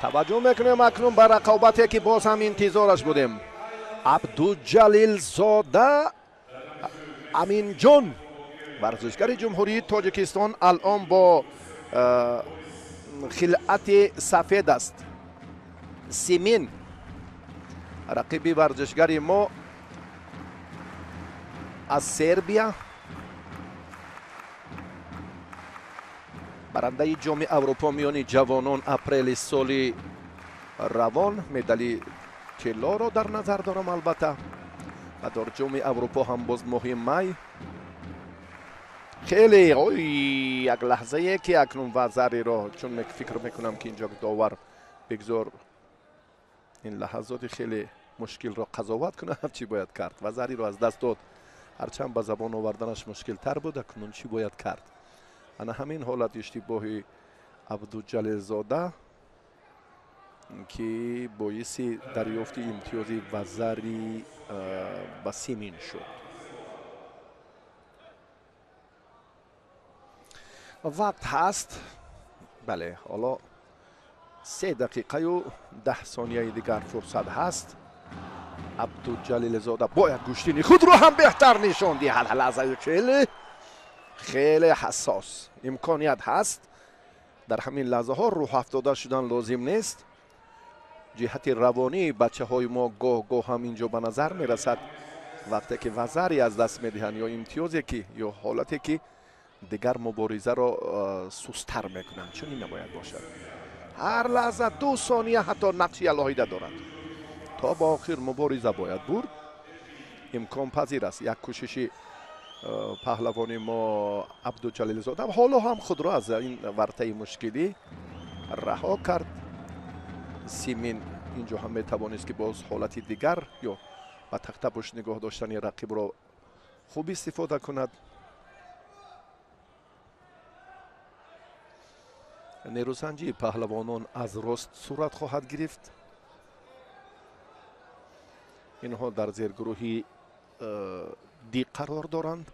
Таваҷҷӯҳ мекунем акнун ба рақобате ки боз ҳам интизораш будем. Абдуҷалилзода Аминҷон, варзишгари Ҷумҳурии Тоҷикистон, алон бо хилъати сафед аст. Симин рақиби варзишгари мо аз Сербия, барандаи ҷоми Аврупо миёни ҷавонон апрели соли равон, медали тиллоро дар назар дорам албатта, ва дар ҷоми Аврупо ҳам боз моҳи май. Хеле ой, як лаҳзае ки акнун вазариро, чун фикр мекунам ки инҷо довар бигзор ин лаҳазоти хеле мушкилро қазоват кунад, чӣ бояд кард. Вазариро аз даст дод, ҳарчанд ба забон оварданаш мушкилтар буд, акнун чӣ бояд кард. Ана ҳамин ҳолат иштибоҳи Абдуҷалилзода ки боиси дарёфти имтиёзи вазари ба Симин шуд. Вақт ҳаст, бале, ҳоло 3 дақиқаю 10 сонияи дигар фурсат ҳаст. Абдуҷалилзода бояд гӯштини худро ҳам беҳтар нишон диҳад. Лаҳзаи хеле хеле ҳассос, имконият ҳаст. Дар ҳамин лаҳзаҳо рӯҳафтода шудан лозим нест. Ҷиҳати равонии бачаҳои мо гоҳ-гоҳ ҳам инҷо ба назар мерасад, вақте ки вазаре аз даст медиҳанд ё имтиёзе ки ё ҳолате ки дигар муборизаро сустар мекунанд. Чунин набояд бошад. Ҳар лаҳза 2 сония ҳатто нақши алоҳида дорад. То ба охир мубориза бояд бурд. Имконпазир аст як кӯшиши паҳлавони мо Абдуҷалилзода ҳоло ҳам худро аз ин вартаи мушкилӣ раҳо кард. Симин инҷо ҳам метавонист ки боз ҳолати дигар ё ба тахтапушт нигоҳ доштани рақибро хуб истифода кунад. Нерӯсанҷии паҳлавонон аз рост сурат хоҳад гирифт. Инҳо дар зергурӯҳи ди қарор доранд.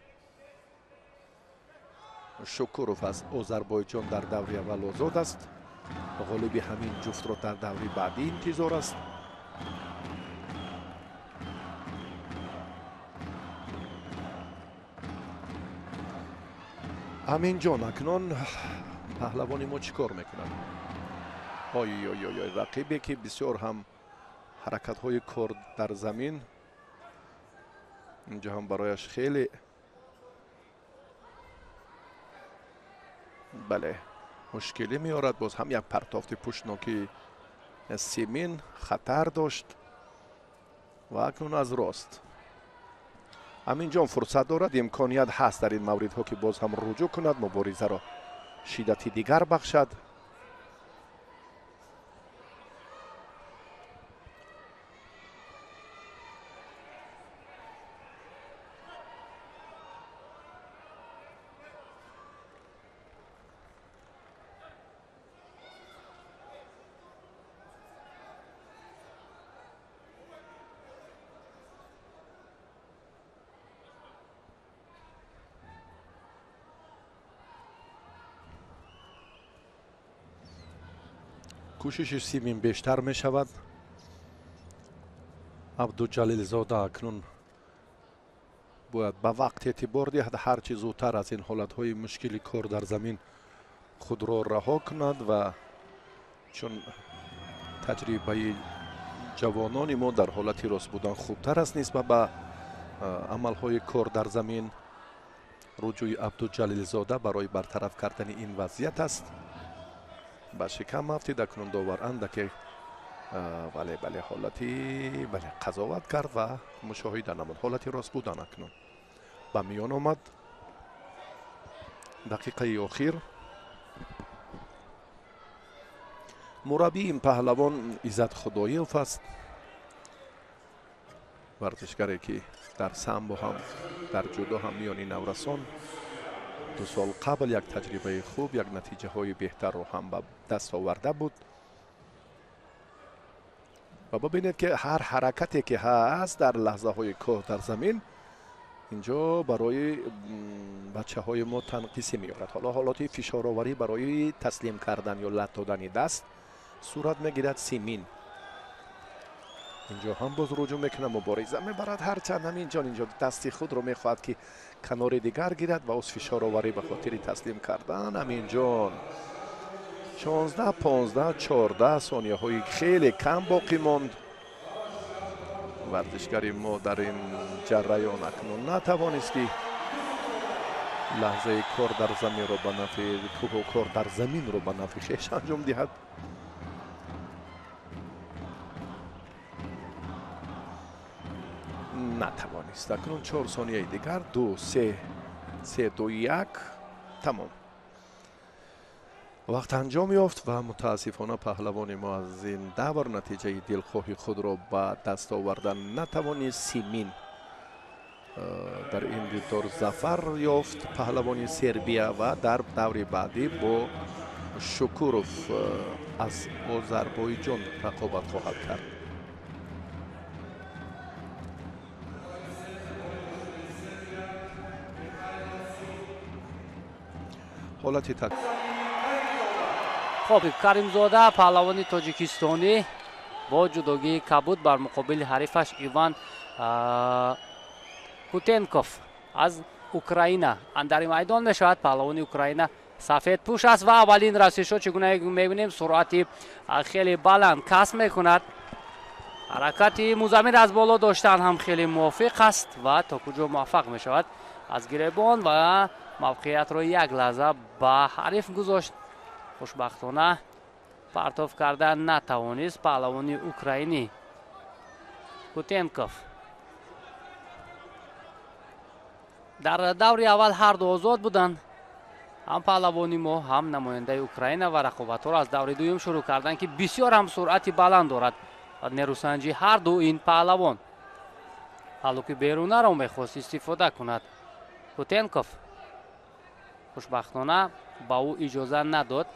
Шукуров аз Озарбойҷон дар даври аввал озод аст. Ғолиби ҳамин ҷуфтро дар даври баъдӣ интизор аст. Аминҷон, акнун паҳлавони мо чӣ кор мекунад? Ой ой ой, рақибе ки бисёр ҳам ҳаракатҳои кор дар замин инҷо ҳам барояш хеле бале мушкилӣ меорад. Боз ҳам як партофти пуштнокии Симин хатар дошт ва акнун аз рост. Аминҷон фурсат дорад, имконият ҳаст дар ин мавридҳо ки боз ҳам руҷӯъ кунад, муборизаро шиддати дигар бахшад. Кӯшиши Симин бештар мешавад. Абдуҷалилзода акнун бояд ба вақт эътибор диҳад, ҳарчи зудтар аз ин ҳолатҳои мушкили кор дар замин худро раҳо кунад ва чун таҷрибаи ҷавонони мо дар ҳолати рост будан хубтар аст нисбат ба амалҳои кор дар замин. Руҷӯи Абдуҷалилзода барои бартараф кардани ин вазъият аст. Ба шикам афтид, акнун довар андаке бале бале ҳолати бале қазоват кард ва мушоҳида намуд. Ҳолати рост будан акнун ба миён омад. Дақиқаи охир мураббии ин паҳлавон Иззат Худоев аст, варзишгаре ки дар самбо ҳам дар ҷудо ҳам миёни наврасон 2 сол қабл як таҷрибаи хуб, як натиҷаҳои беҳтарро ҳам ба даст оварда буд. Ва бибинед ки ҳар ҳаракате ки ҳаст дар лаҳзаҳои кӯҳ дар замин инҷо барои бачаҳои мо танқисӣ меорад. Ҳоло ҳолати фишороварӣ барои таслим кардан ё лат додани даст сурат мегирад. Симин инҷо ҳам боз руҷӯъ мекунад, мубориза мебарад, ҳарчанд ҳаминҷон инҷо дасти худро мехоҳад ки канори дигар гирад ва оз фишороварӣ ба хотири таслим кардан. Ҳаминҷон 16, 15, 14 сонияҳои хеле кам боқӣ монд. Варзишгари мо дар ин ҷараён акнун натавонист ки лаҳзаи кор дар заминро ба нафъи кор дар заминро ба нафъи хеш анҷом диҳад. Натавонист. Акнун 4 сонияи дигар, 2, 3, 3, 2, 1, тамом. Вақт анҷом ёфт ва мутаассифона паҳлавони мо аз ин давр натиҷаи дилхоҳи худро ба даст овардан натавонист. Симин дар ин дидор зафар ёфт паҳлавони Сербия ва дар даври баъдӣ бо Шукуров аз Озарбойҷон рақобат хоҳад кард. Ҳолати так. Хоб, Каримзода паҳлавони тоҷикистонӣ бо ҷудогии кабуд бар муқобили ҳарифаш Иван Кутенков аз Украина андари майдон мешавад. Паҳлавони Украина сафедпӯш аст ва аввалин расишҳо чӣ гуна мебинем, суръати хеле баланд касб мекунад. Ҳаракати Музамир аз боло доштан ҳам хеле мувофиқ аст ва то куҷо муваффақ мешавад аз гиребон ва мавқеиятро як лаҳза ба ҳариф гузошт. Хушбахтона партоф карда натавонист паҳлавони украинӣ Кутенков. Дар даври аввал ҳар ду озод буданд, ҳам паҳлавони мо, ҳам намояндаи Украина, ва рақобатҳоро аз даври дуюм шурӯъ карданд, ки бисёр ҳам суръати баланд дорад ва нерӯсанҷи ҳар ду ин паҳлавон. Ҳалуки берунаро мехост истифода кунад Кутенков. Хушбахтона ба ӯ иҷоза надод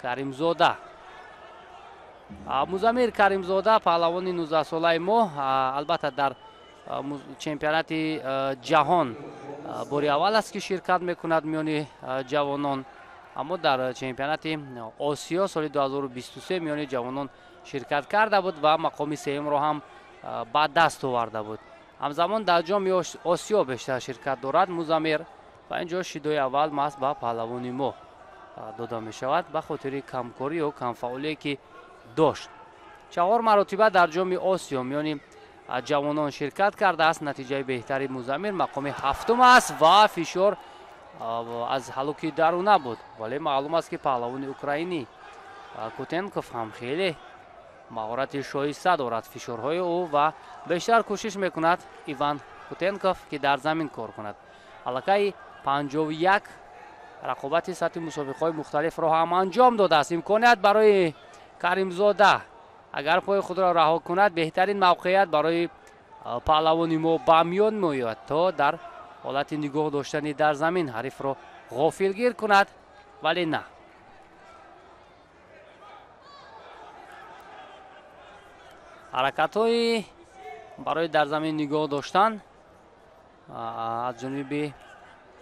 Каримзода. Музамир Каримзода паҳлавони 19-солаи мо, албатта дар чемпионати ҷаҳон бори аввал аст ки ширкат мекунад миёни ҷавонон, аммо дар чемпионати Осиё соли 2023 миёни ҷавонон ширкат карда буд ва мақоми сеюмро ҳам ба даст оварда буд. Ҳамзамон дар ҷоми Осиё бештар ширкат дорад Музамир ва инҷо шидои аввал маҳз ба паҳлавони мо дода мешавад ба хотири камкорӣ ё камфаъолие ки дошт. 4 маротиба дар ҷоми Осиё миёни ҷавонон ширкат кардааст. Натиҷаи беҳтари Музамир мақоми ҳафтум аст ва фишор аз ҳалуки даруна буд, вале маълум аст ки паҳлавони украинӣ Кутенков ҳам хеле маҳорати шоиста дорад. Фишорҳои ӯ ва бештар кӯшиш мекунад Иван Кутенков ки дар замин кор кунад. Аллакай 51 рақобати сатҳи мусобиқаҳои мухталифро ҳам анҷом додааст. Имконият барои Каримзода агар пои худро раҳо кунад, беҳтарин мавқеият барои паҳлавони мо ба миён меояд то дар ҳолати нигоҳ доштани дар замин ҳарифро ғофилгир кунад, вале на. Ҳаракатҳои барои дар замин нигоҳ доштан аз ҷониби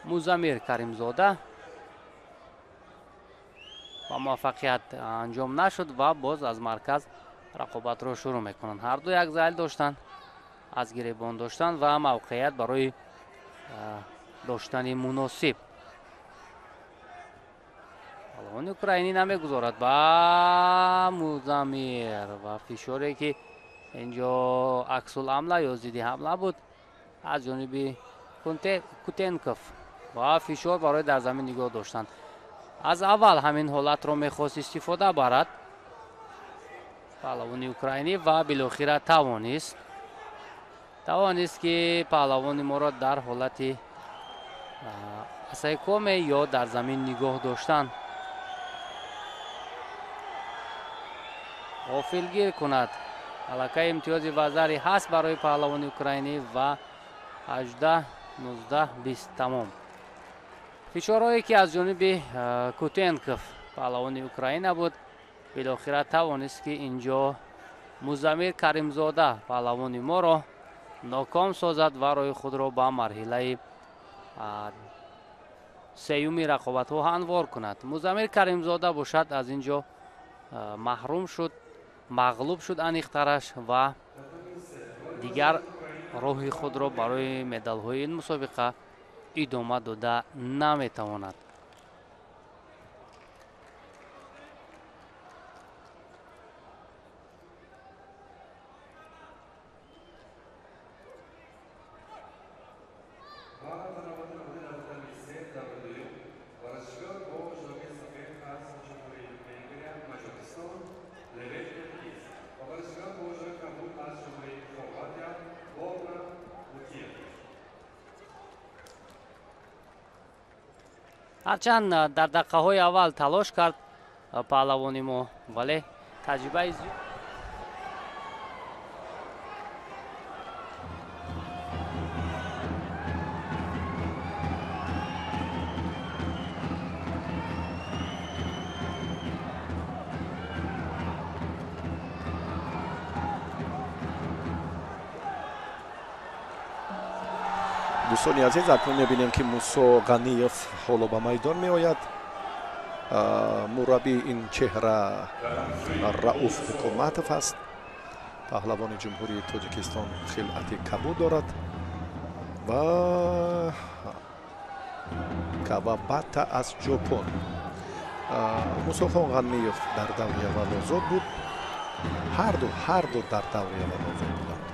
Музамир Каримзода ба муваффақият анҷом нашуд ва боз аз марказ рақобатро шурӯъ мекунанд. Ҳар ду як зайл доштанд, аз гиребон доштанд ва мавқеият барои доштани муносиб. Паҳлавони украинӣ намегузорад ба Музамир ва фишоре ки инҷо аксулҳамла ё зидди ҳамла буд аз ҷониби Кутенков ва фишор барои дар замин нигоҳ доштан. Аз аввал ҳамин ҳолатро мехост истифода барад паҳлавони украинӣ ва билохира тавонист ки паҳлавони моро дар ҳолати асайкоме ё дар замин нигоҳ доштан ғофилгир кунад. Аллакай имтиёзи вазари ҳаст барои паҳлавони украинӣ ва 18, 19, 20 тамом. Фишорҳое ки аз ҷониби Кутенков паҳлавони Украина буд, билохира тавонист ки инҷо Музамир Каримзода паҳлавони моро ноком созад ва роҳи худро ба марҳилаи сеюми рақобатҳо ҳамвор кунад. Музамир Каримзода бошад аз инҷо маҳрум шуд, мағлуб шуд аниқтараш ва дигар роҳи худро барои медалҳои ин мусобиқа идома дода наметавонад. Ҳарчанд дар дақиқаҳои аввал талош кард паҳлавони мо, вале таҷрибаи зиёд Дӯстони азиз, акнун мебинем, ки Мусо Ғаниев ҳоло ба майдон меояд. Мураббии ин чеҳра Рауф Ҳукуматов аст. Паҳлавони Ҷумҳурии Тоҷикистон хилъати кабуд дорад ва Кавабата аз Ҷопон. Мусохон Ғаниев дар даври аввал озод буд. Ҳарду дар даври аввал озод буданд.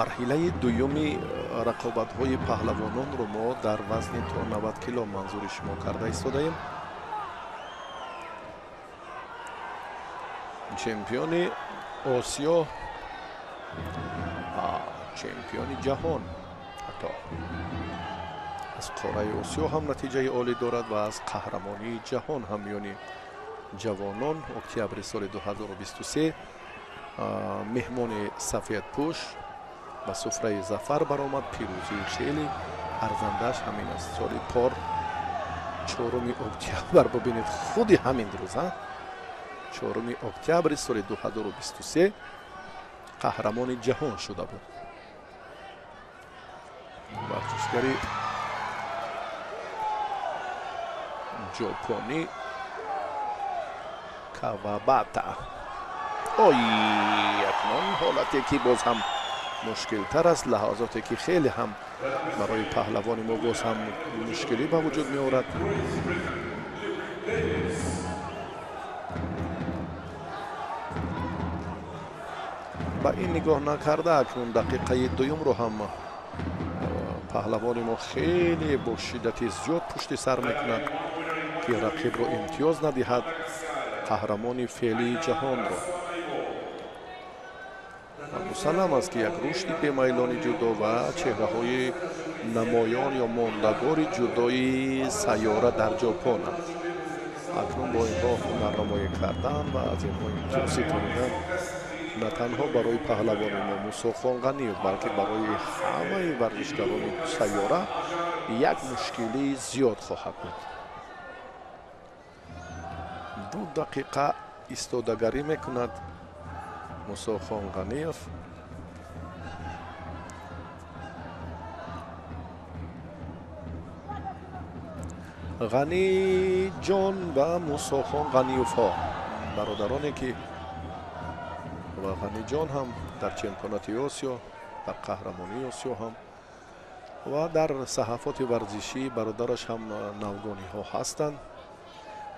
Марҳилаи дуюми рақобатҳои паҳлавононро мо дар вазни то 90 кило манзури шумо карда истодаем. Чемпиони Осиё, чемпиони ҷаҳон, ҳатто аз қораи Осиё ҳам натиҷаи олӣ дорад ва аз қаҳрамонии ҷаҳон ҳам миёни ҷавонон октябри соли 2023 меҳмони сафедпӯш ба суфраи зафар баромад. Пирӯзии хеле арзандааш ҳамин аст. Соли пор 4 октябр, бибинед, худи ҳамин рӯз, 4 октябри соли 2023 қаҳрамони ҷаҳон шуда буд. Варзишгари ҷопонӣ Кавабата. Ой, акнун ҳолате ки боз ҳам мушкилтар аст, лаҳазоте ки хеле ҳам барои паҳлавони мо боз ҳам мушкилӣ ба вуҷуд меорад. Ба ин нигоҳ накарда, акнун дақиқаи дуюмро ҳам паҳлавони мо хеле бо шиддати зиёд пушти сар мекунад, ки рақибро имтиёз надиҳад, қаҳрамони феълии ҷаҳонро. Мусаллам аст, ки як рушди бемайлони ҷудо ва чеҳраҳои намоён ё мондагори ҷудои сайёра дар Ҷопонанд. Акнун бо инҳо ҳунарнамоӣ кардан ва аз инҳо имтиёз ситонидан на танҳо барои паҳлавони мо Мусохон Ғаниев, балки барои ҳамаи варзишгарони сайёра як мушкилии зиёд хоҳад буд. 2 дақиқа истодагарӣ мекунад Мусохон Ғаниев. Ғаниҷон ва Мусохон Ғаниевҳо бародароне ки ва Ғаниҷон ҳам дар чемпионати Осиё, дар қаҳрамонии Осиё ҳам ва дар саҳафоти варзишӣ бародараш ҳам навгониҳо ҳастанд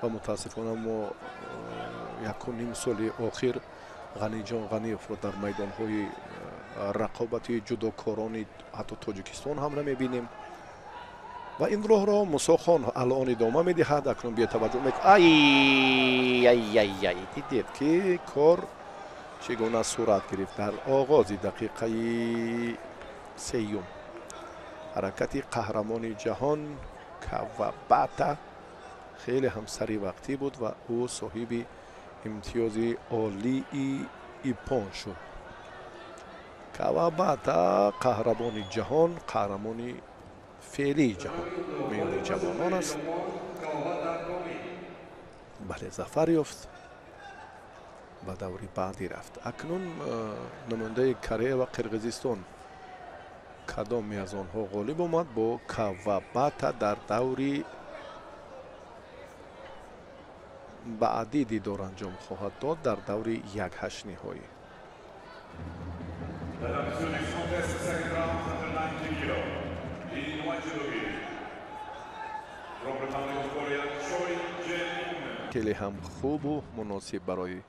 ва мутаассифона мо 1.5 соли охир Ғаниҷон Ғаниевро дар майдонҳои рақобати ҷудокорони ҳатто Тоҷикистон ҳам намебинем ва ин роҳро Мусохон алон идома медиҳад. Акнун бетаваҷҷӯҳ ай ай ай ай, дидед ки кор чӣ гуна сурат гирифт. Дар оғози дақиқаи сеюм ҳаракати қаҳрамони ҷаҳон Кавабата хеле ҳам саривақтӣ буд ва ӯ соҳиби имтиёзи олии иппон шуд. Кавабата қаҳрамони ҷаҳон, қаҳрамони феълии ҷаҳон миёни ҷавонон аст. Бале, зафар ёфт, ба даври баъдӣ рафт. Акнун намояндаи Корея ва Қирғизистон кадоме аз онҳо ғолиб омад бо Кавабата дар даври баъдӣ дидор анҷом хоҳад дод дар даври 1/8 ниҳоӣ. Хеле ҳам хубу муносиб барои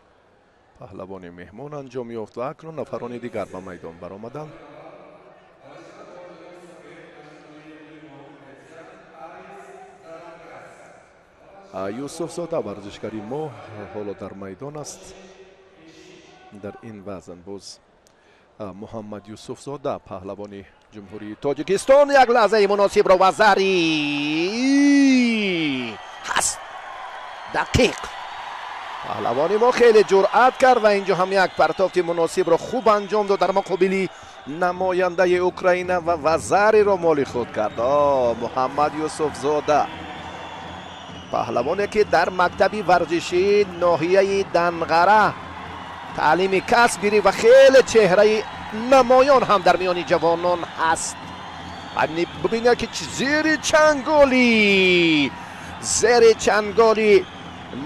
паҳлавони меҳмон анҷом ёфт ва акнун нафарони дигар ба майдон баромаданд. Юсуфзода варзишгари мо ҳоло дар майдон аст. Дар ин вазн боз Муҳаммад Юсуфзода, паҳлавони Ҷумҳурии Тоҷикистон, як лаҳзаи муносибро вазари ҳаст дақиқ. Паҳлавони мо хеле ҷуръат кард ва инҷо ҳам як партофти муносибро хуб анҷом дод дар муқобили намояндаи Украина ва вазариро моли худ кард. Муҳаммад Юсуфзода, паҳлавоне ки дар мактаби варзишии ноҳияи Данғара таълими касб гирифт ва хеле чеҳраи намоён ҳам дар миёни ҷавонон ҳаст. Бибинед ки зери чанголи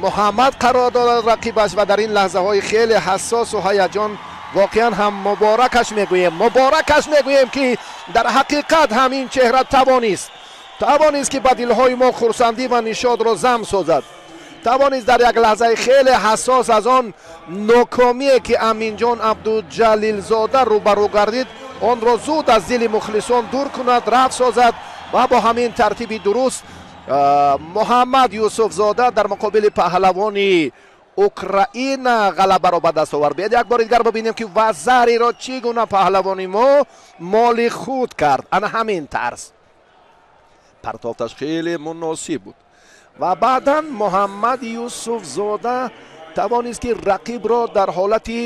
Муҳаммад қарор дорад рақибаш ва дар ин лаҳзаҳои хеле ҳассосу ҳаяҷон воқеан ҳам муборакаш мегӯем, ки дар ҳақиқат ҳам ин чеҳра тавонист ки ба дилҳои мо хурсандӣ ва нишодро зам созад. Тавонист дар як лаҳзаи хеле ҳассос аз он нокомие ки Аминҷон Абдуҷалилзода рӯбарӯ гардид, онро зуд аз дили мухлисон дур кунад, рафт созад ва бо ҳамин тартиби дуруст Муҳаммад Юсуфзода дар муқобили паҳлавони Украина ғалабаро ба даст овард. Биёед як бори дигар бибинем ки вазариро чӣ гуна паҳлавони мо моли худ кард. Ана ҳамин тарз партофташ хеле муносиб буд ва баъдан Муҳаммад Юсуфзода тавонист ки рақибро дар ҳолати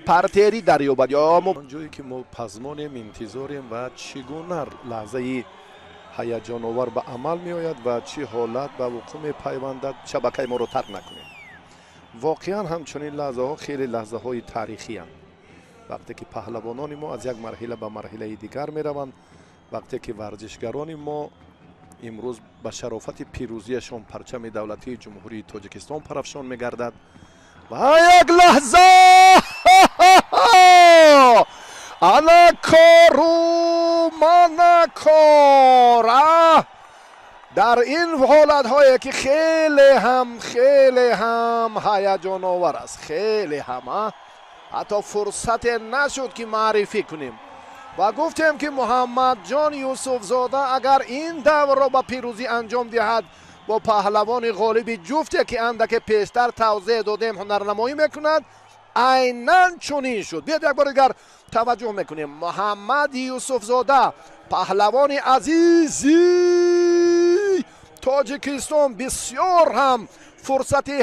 партерӣ дарёбад. Ё ҷое ки мо пазмонем, интизорем ва чӣ гуна лаҳзаи ҳаяҷоновар ба амал меояд ва чӣ ҳолат ба вуқӯъ мепайвандад, шабакаи моро тарк накунем. Воқеан ҳамчунин лаҳзаҳо хеле лаҳзаҳои таърихиянд. Вақте ки паҳлавонони мо аз як марҳила ба марҳилаи дигар мераванд, вақте ки варзишгарони мо имрӯз ба шарофати пирӯзиашон парчами давлатии Ҷумҳурии Тоҷикистон парафшон мегардад ва як лаҳза ана кору мана кора дар ин ҳолатҳое ки хеле ҳам ҳаяҷоновар аст, хеле ҳам ҳатто фурсате нашуд ки маърифӣ кунем ва гуфтем ки Муҳаммадҷон Юсуфзода агар ин даврро ба пирӯзӣ анҷом диҳад бо паҳлавони ғолиби ҷуфте ки андаке пештар тавзеҳ додем ҳунарнамоӣ мекунад, айнан чунин шуд. Биёед як бори дигар таваҷҷӯҳ мекунем. Муҳаммад Юсуфзода, паҳлавони азизи Тоҷикистон, бисёр ҳам фурсати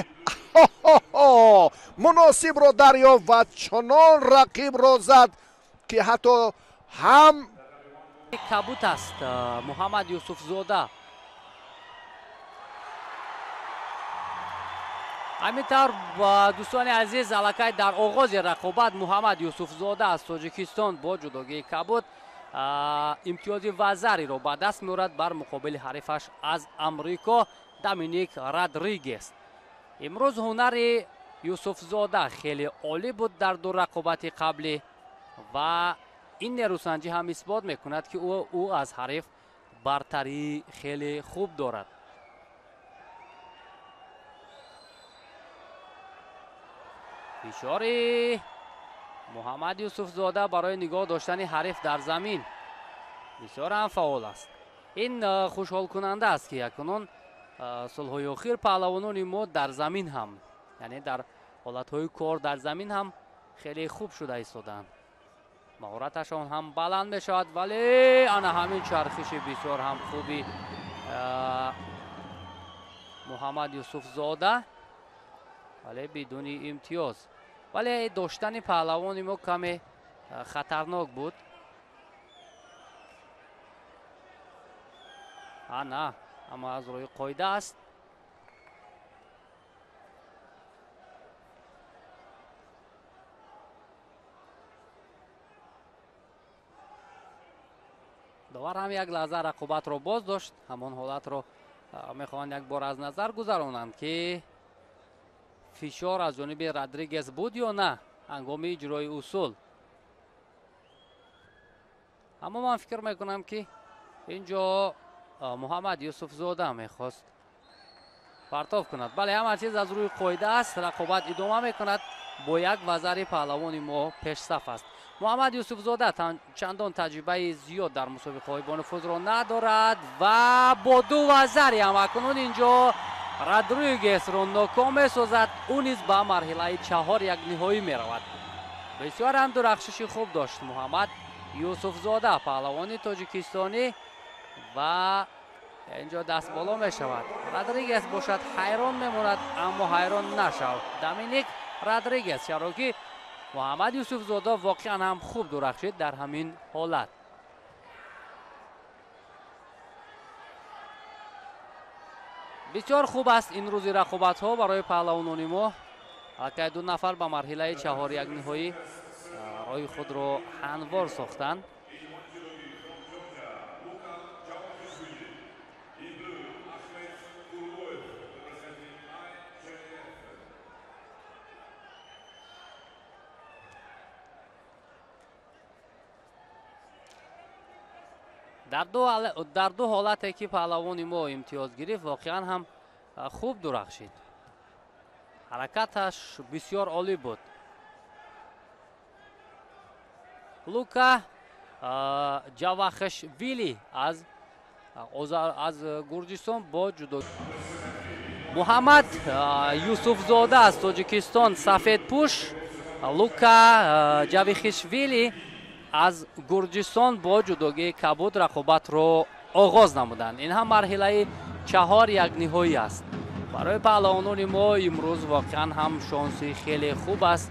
муносибро дарёфт ва чунон рақибро зад ки ҳатто ҳам кабут аст. Муҳаммад Юсуфзода ҳамин тавр, дӯстони азиз, аллакай дар оғози рақобат Муҳаммад Юсуфзода аз Тоҷикистон бо ҷудогии кабут имтиёзи вазариро ба даст меорад бар муқобили ҳарифаш аз Амрико Доминик Родригес. Имрӯз ҳунари Юсуфзода хеле олӣ буд дар ду рақобати қаблӣ ва ин нерӯсанҷӣ ҳам исбот мекунад ки ӯ аз ҳариф бартарии хеле хуб дорад. Фишори Муҳаммад Юсуфзода барои нигоҳ доштани ҳариф дар замин бисёр ҳам фаъол аст. Ин хушҳолкунанда аст ки акнун солҳои охир паҳлавонони мо дар замин ҳам, яъне дар ҳолатҳои кор дар замин ҳам хеле хуб шуда истодаанд. Маҳораташон ҳам баланд мешавад, вале ана ҳамин чархиши бисёр ҳам хуби Муҳаммад Юсуфзода, вале бидуни имтиёз. Вале доштани паҳлавони мо каме хатарнок буд. Ана ама аз рӯи қоида аст. Довар ҳам як лаҳза рақобатро боз дошт. Ҳамон ҳолатро мехоҳанд як бор аз назар гузаронанд ки Фишор аз ҷониби Родригес буд ё на ҳангоми иҷрои усул. Аммо ман фикр мекунам, ки ин ҷо Муҳаммад Юсуфзода мехост партов кунад. Бале, ҳама чиз аз рӯи қоида аст. Рақобат идома мекунад. Бо як вазари паҳлавони мо пешсаф аст. Муҳаммад Юсуфзода чандон таҷрибаи зиёд дар мусобиқаҳои бонуфузро надорад ва бо ду вазари ҳам акнун инҷо Родригесро ноком месозад. Ӯ низ ба марҳилаи чаҳор як ниҳоӣ меравад. Бисёр ҳам дурахшиши хуб дошт Муҳаммад Юсуфзода, паҳлавони тоҷикистонӣ, ва инҷо даст боло мешавад. Родригес бошад ҳайрон мемонад, аммо ҳайрон нашав Доминик Родригес, чаро ки Муҳаммад Юсуфзода воқеан ҳам хуб дурахшид дар ҳамин ҳолат. Бисёр хуб аст ин рӯзи рақобатҳо барои паҳлавонони мо. Аллакай ду нафар ба марҳилаи чаҳор як ниҳоӣ роҳи худро ҳамвор сохтанд. Дар ду ҳолате ки паҳлавони мо имтиёз гирифт, воқеан ҳам хуб дурахшид. Ҳаракаташ бисёр олӣ буд. Лука Ҷавахишвили аз Гурҷистон бо ҷудо. Муҳаммад Юсуфзода аз Тоҷикистон сафедпӯш, Лука Ҷавахишвили аз Гурҷистон бо ҷудогии кабуд рақобатро оғоз намуданд. Ин ҳам марҳилаи чаҳор як ниҳоӣ аст. Барои паҳлавонони мо имрӯз воқеан ҳам шонси хеле хуб аст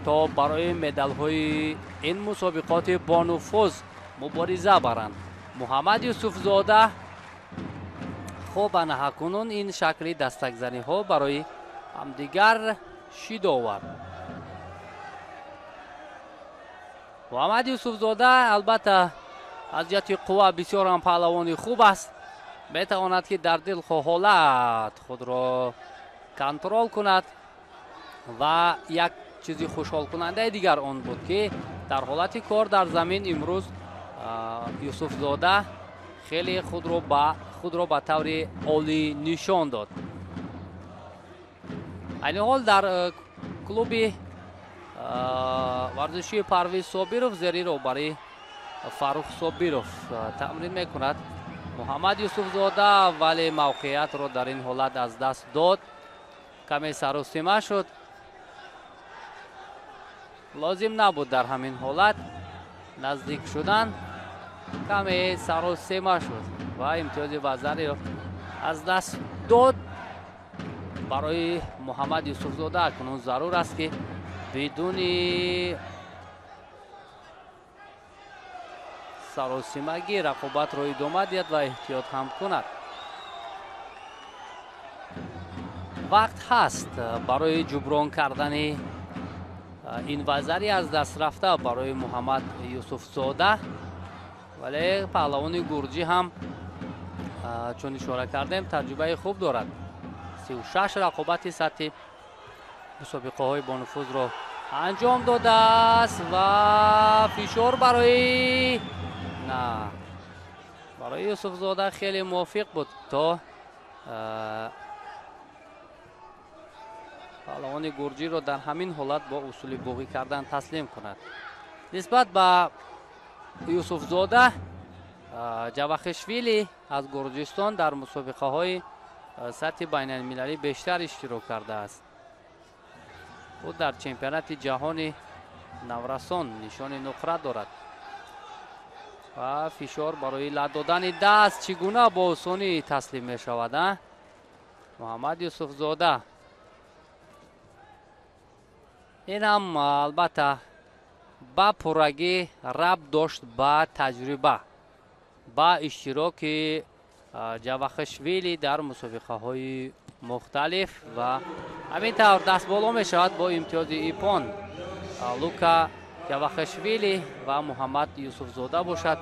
то барои медалҳои ин мусобиқоти бонуфуз мубориза баранд. Муҳаммад Юсуфзода хуб анаҳакунун ин шакли дастакзаниҳо барои ҳамдигар шид овард. Муҳаммад Юсуфзода албатта аз ҷиҳати қувва бисёр ҳам паҳлавони хуб аст. Метавонад ки дар дилхоҳ ҳолат худро контрол кунад ва як чизи хушҳолкунандаи дигар он буд, ки дар ҳолати кор дар замин имрӯз Юсуфзода хеле худро ба таври олӣ нишон дод. Айни ҳол дар клуби варзишии Парвиз Собиров зери роҳбарии Фаррух Собиров тамрин мекунад Муҳаммад Юсуфзода, вале мавқеиятро дар ин ҳолат аз даст дод. Каме саросима шуд. Лозим набуд дар ҳамин ҳолат наздик шудан. Каме саросима шуд ва имтиёзи вазариро аз даст дод. Барои Муҳаммад Юсуфзода акнун зарур аст, ки бидуни саросимагӣ рақобатро идома диҳад ва эҳтиёт ҳам кунад. Вақт ҳаст барои ҷуброн кардани ин вазари аз даст рафта барои Муҳаммад Юсуфзода, вале паҳлавони гурҷӣ ҳам чун ишора кардем таҷрибаи хуб дорад. 36 рақобати сатҳи мусобиқаҳои бонуфузро анҷом додааст ва фишор барои на барои Юсуфзода хеле мувофиқ буд то паҳлавони гурҷиро дар ҳамин ҳолат бо усули боғӣ кардан таслим кунад. Нисбат ба Юсуфзода Ҷавахишвили аз Гурҷистон дар мусобиқаҳои сатҳи байналмилалӣ бештар иштирок кардааст. Ӯ дар чемпионати ҷаҳони наврасон нишони нуқра дорад ва фишор барои лат додани даст чӣ гуна бо осонӣ таслим мешавад. Муҳаммад Юсуфзода ин ҳам албатта ба пуррагӣ рабт дошт ба таҷриба, ба иштироки Ҷавахишвили дар мусобиқаҳои мухталиф ва ҳамин тавр дастболо мешавад бо имтиёзи ипон Лука Ҷавахишвили ва Муҳаммад Юсуфзода бошад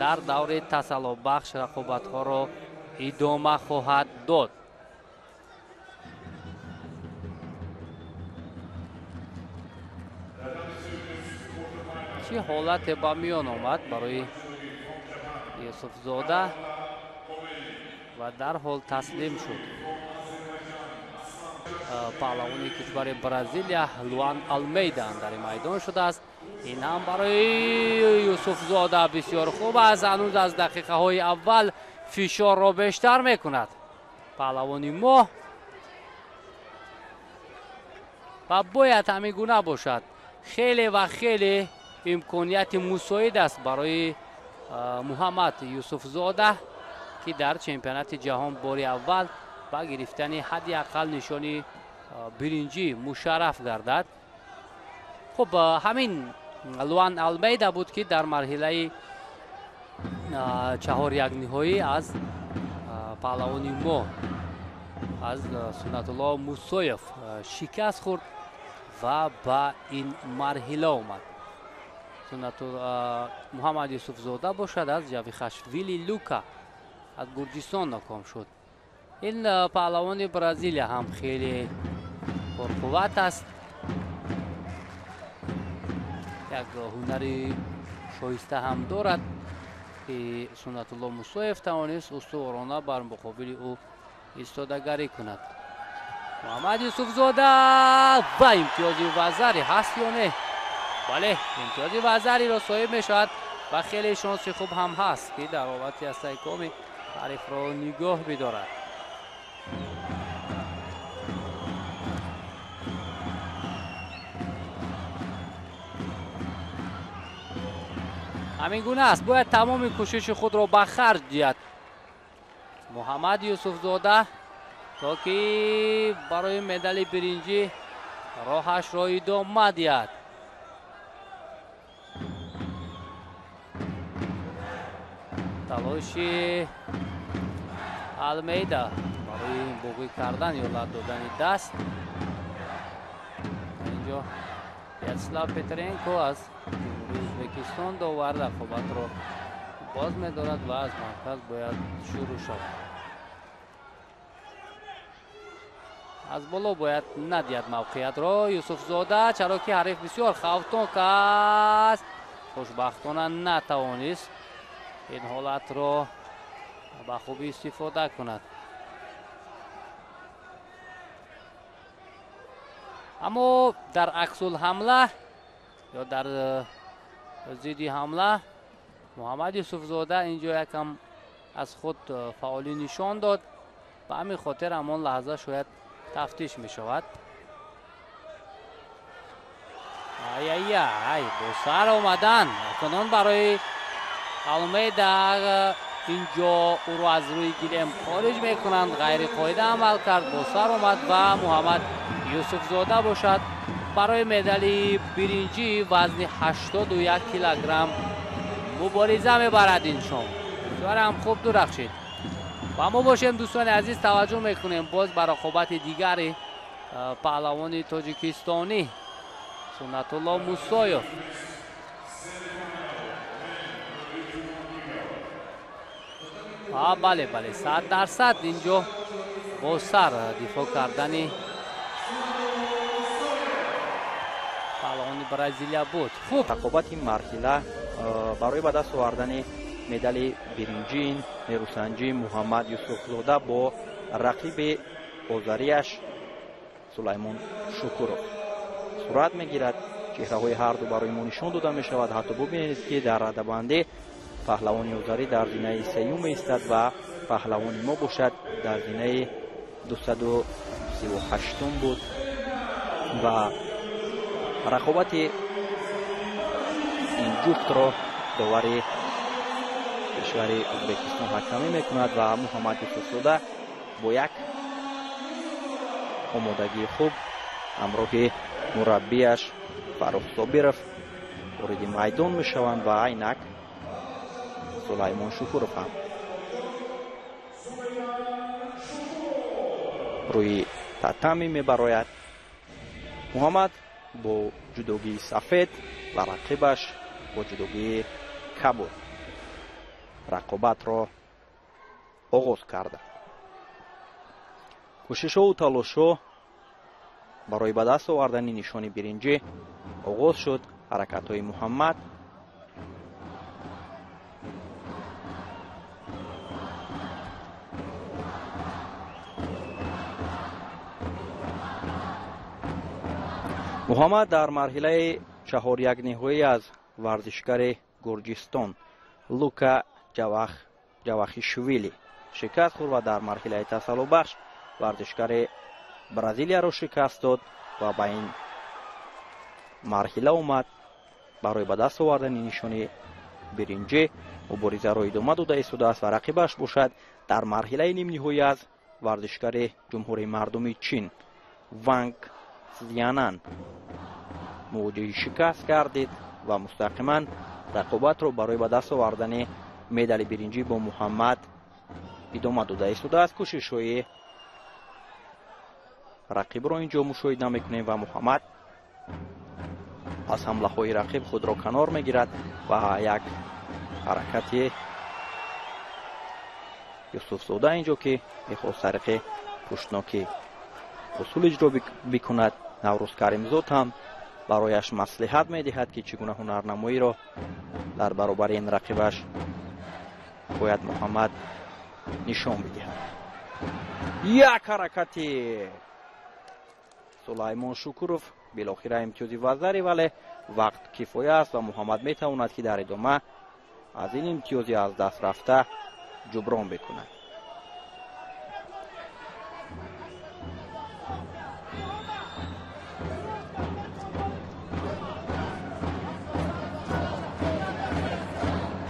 дар даври тасаллобахш рақобатҳоро идома хоҳад дод. Чӣ ҳолате ба миён омад барои Юсуфзода ва дарҳол таслим шуд. Паҳлавони кишвари Бразилия Луан Алмейда андари майдон шудааст. Ин ҳам барои Юсуфзода бисёр хуб аст. Ҳанӯз аз дақиқаҳои аввал фишорро бештар мекунад паҳлавони мо ва бояд ҳамин гуна бошад. Хеле ва хеле имконияти мусоид аст барои Муҳаммад Юсуфзода, ки дар чемпионати ҷаҳон бори аввал ба гирифтани ҳадди ақал нишони биринҷӣ мушарраф гардад. Хуб, ҳамин Луан Алмейда буд, ки дар марҳилаи 4-1 ниҳоӣ аз паҳлавони мо аз Суннатулло Мусоев шикаст хӯрд ва ба ин марҳила омад. Муҳаммад Юсуфзода бошад аз Ҷавихашвили Лука аз Гурҷистон ноком шуд. Ин паҳлавони Бразилия ҳам хеле пурқувват аст. Як ҳунари шоиста ҳам дорад, ки Суннатулло Мусоев тавонист устуворона бар муқобили ӯ истодагарӣ кунад. Муҳаммад Юсуфзода ва имтиёзи вазари ҳаст ё не? Бале, имтиёзи вазариро соҳиб мешавад ва хеле шонси хуб ҳам ҳаст, ки дар ҳолати астайкоми ҳарифро нигоҳ бидорад. Ҳамин гуна аст, бояд тамоми кӯшиши худро ба харҷ диҳад Муҳаммад Юсуфзода, то ки барои медали биринҷӣ роҳашро идома диҳад. Талоши Алмейда барои боғӣ кардан ё лат додани даст. Инҷо Вячеслав Петренко аз Ҷумҳурии Ӯзбекистон довар рақобатро боз медорад ва аз марказ бояд шурӯъ шавад. Аз боло бояд надиҳад мавқеиятро Юсуфзода, чаро ки ҳариф бисёр хавфнок аст. Хушбахтона натавонист ин ҳолатро ба хубӣ истифода кунад. Аммо дар аксулҳамла ё дар зидди ҳамла Муҳаммад Юсуфзода инҷо якам аз худ фаъолӣ нишон дод. Ба ҳамин хотир ҳамон лаҳза шояд тафтиш мешавад. Ай-ай-ай, бо сар омадан акнун барои Алмейда. Инҷо ӯро аз рӯи гилем хориҷ мекунанд. Ғайриқоида амал кард, бо сар омад ва Муҳаммад Юсуфзода бошад барои медали биринҷӣ вазни 81 килограмм мубориза мебарад ин шом. Бисёр ҳам хуб дурахшид. Ва мо бошем, дӯстони азиз, таваҷҷӯҳ мекунем боз ба рақобати дигари паҳлавони тоҷикистонӣ Суннатулло Мусоев. Бале, бале, 100% инҷо бо сар дифоъ кардани паҳлавони Бразилия буд. Хуб, рақобати марҳила барои ба даст овардани медали биринҷин нерӯсанҷӣ Муҳаммад Юсуфзода бо рақиби озарияш Сулаймон Шукуров сурат мегирад. Чеҳраҳои ҳарду барои мо нишон дода мешавад. Ҳатто бубинед, ки дар радабандӣ паҳлавони озарӣ дар зинаи сеюм меистад ва паҳлавони мо бошад дар зинаи 238 буд ва рақобати ин ҷуфтро довари кишвари Ӯзбекистон ҳакамӣ мекунад ва Муҳаммад Юсуфзода бо як омодагии хуб ҳамроҳи мураббияш Фаррух Собиров вориди майдон мешаванд ва айнак Сулаймон Шукуров ҳам рӯи татами мебарояд. Муҳаммад бо ҷудогии сафед ва рақибаш бо ҷудогии кабуд рақобатро оғоз карда. Кӯшишҳову талошҳо барои ба даст овардани нишони биринҷӣ оғоз шуд. Ҳаракатҳои Муҳаммад Муҳаммад дар марҳилаи чаҳорякниҳоӣ аз варзишгари Гурҷистон Лука Ҷавахишвили шикаст хӯрд ва дар марҳилаи тасаллобахш варзишгари Бразилияро шикаст дод ва ба ин марҳила омад. Барои ба даст овардани нишони биринҷӣ муборизаро идома дода истодааст ва рақибаш бошад дар марҳилаи нимниҳоӣ аз варзишгари Ҷумҳурии Мардумии Чин Ванг Цзянан мувоҷиҳи шикаст гардид ва мустақиман рақобатро барои ба даст овардани медали биринҷӣ бо Муҳаммад идома дода истодааст. Кӯшишҳои рақибро инҷо мушоҳида мекунем ва Муҳаммад аз ҳамлаҳои рақиб худро канор мегирад ва як ҳаракати Юсуфзода инҷо ки мехост тариқи пуштнокӣ усул иҷро бикунад. Наврӯз Каримзод ҳам барояш маслиҳат медиҳад ки чӣ гуна ҳунарнамоиро дар баробари ин рақибаш бояд Муҳаммад нишон бидиҳад. Як ҳаракати Сулаймон Шукуров билохира имтиёзи вазари, вале вақт кифоя аст ва Муҳаммад метавонад ки дар идома аз ин имтиёзи аз даст рафта ҷуброн бикунад.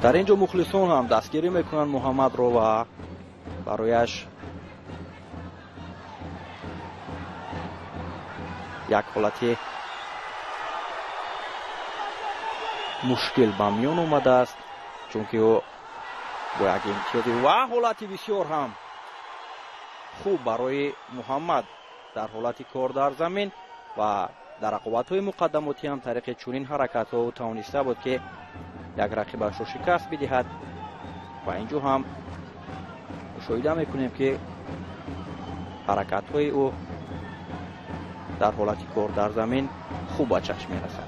Дар ин ҷо мухлисон ҳам дастгирӣ мекунанд Муҳаммадро ва барояш як ҳолати мушкил ба миён омадааст, чунки ӯ бо як имтиёзи ва ҳолати бисёр ҳам хуб барои Муҳаммад дар ҳолати кор дар замин ва дар рақобатҳои муқаддамотӣ ҳам тариқи чунин ҳаракатҳо ӯ тавониста буд ки як рақибашро шикаст бидиҳад ва инҷо ҳам мушоҳида мекунем ки ҳаракатҳои ӯ дар ҳолати кор дар замин хуб ба чашм мерасад.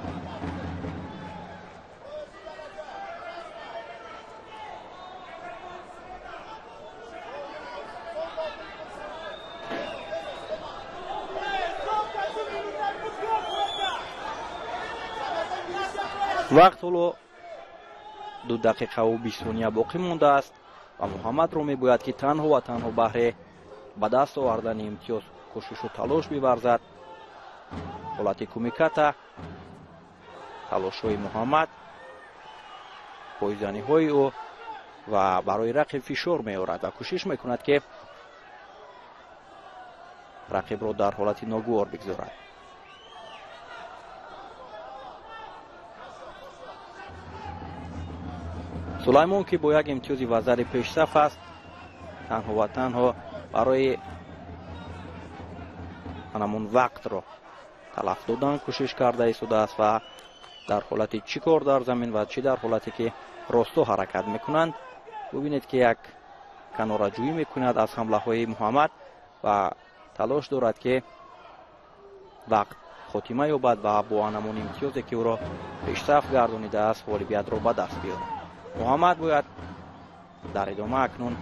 Вақт ҳоло 2 дақиқаву 20 сония боқӣ мондааст ва Муҳаммадро мебояд ки танҳо ва танҳо баҳри ба даст овардани имтиёз кӯшишу талош биварзад. Ҳолати кумиката, талошҳои Муҳаммад, пойзаниҳои ӯ ва барои рақиб фишор меорад ва кӯшиш мекунад ки рақибро дар ҳолати ногувор бигзорад. Сулаймон ки бо як имтиёзи вазари пешсаф аст, танҳо ва танҳо барои ҳамон вақтро талаф додан кӯшиш карда истодааст ва дар ҳолати чӣ кор дар замин ва чӣ дар ҳолате ки росто ҳаракат мекунанд, бубинед ки як канораҷӯӣ мекунад аз ҳамлаҳои Муҳаммад ва талош дорад ки вақт хотима ёбад ва бо ҳамон имтиёзе ки ӯро пешсаф гардонидааст ғолибиятро ба даст биёрад. Муҳаммад бояд дар идома акнун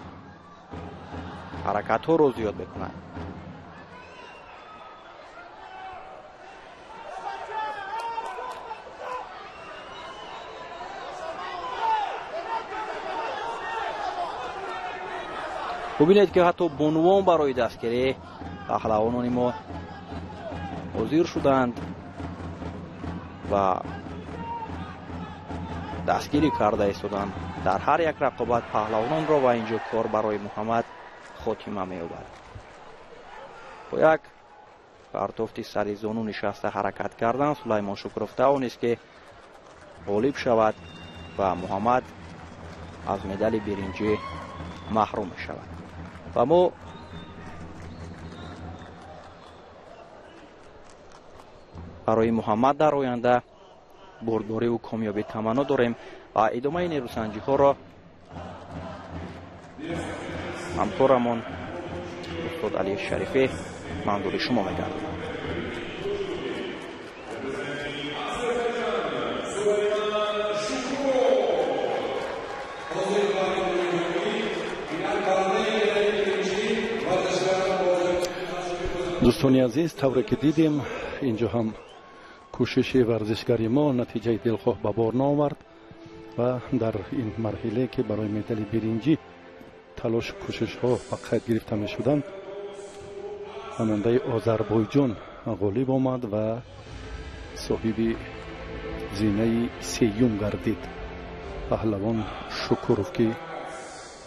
ҳаракатҳоро зиёд бикунад. Бубинед ки ҳатто бонувон барои дастгирӣ паҳлавонони мо ҳозир шуданд ва дастгирӣ карда истоданд дар ҳар як рақобат паҳлавононро ва инҷо кор барои Муҳаммад хотима меёбад. Бо як партофти сари зону нишаста ҳаракат кардан Сулаймон Шукуров тавонист ки ғолиб шавад ва Муҳаммад аз медали биринҷӣ маҳрум мешавад. Ва мо барои Муҳаммад дар оянда бурдбориву комёбӣ таманно дорем ва идомаи нерӯсанҷиҳоро ҳамкорамон устод Алии Шарифӣ манзури шумо мегардад. Дӯстони азиз, тавре ки дидем, инҷо ҳам Кӯшиши варзишгари мо натиҷаи дилхоҳ ба бор наовард ва дар ин марҳилае ки барои медали биринҷӣ талошу кӯшишҳо ба қайд гирифта мешуданд, намояндаи Озарбойҷон ғолиб омад ва соҳиби зинаи сеюм гардид. Паҳлавон Шукуров, ки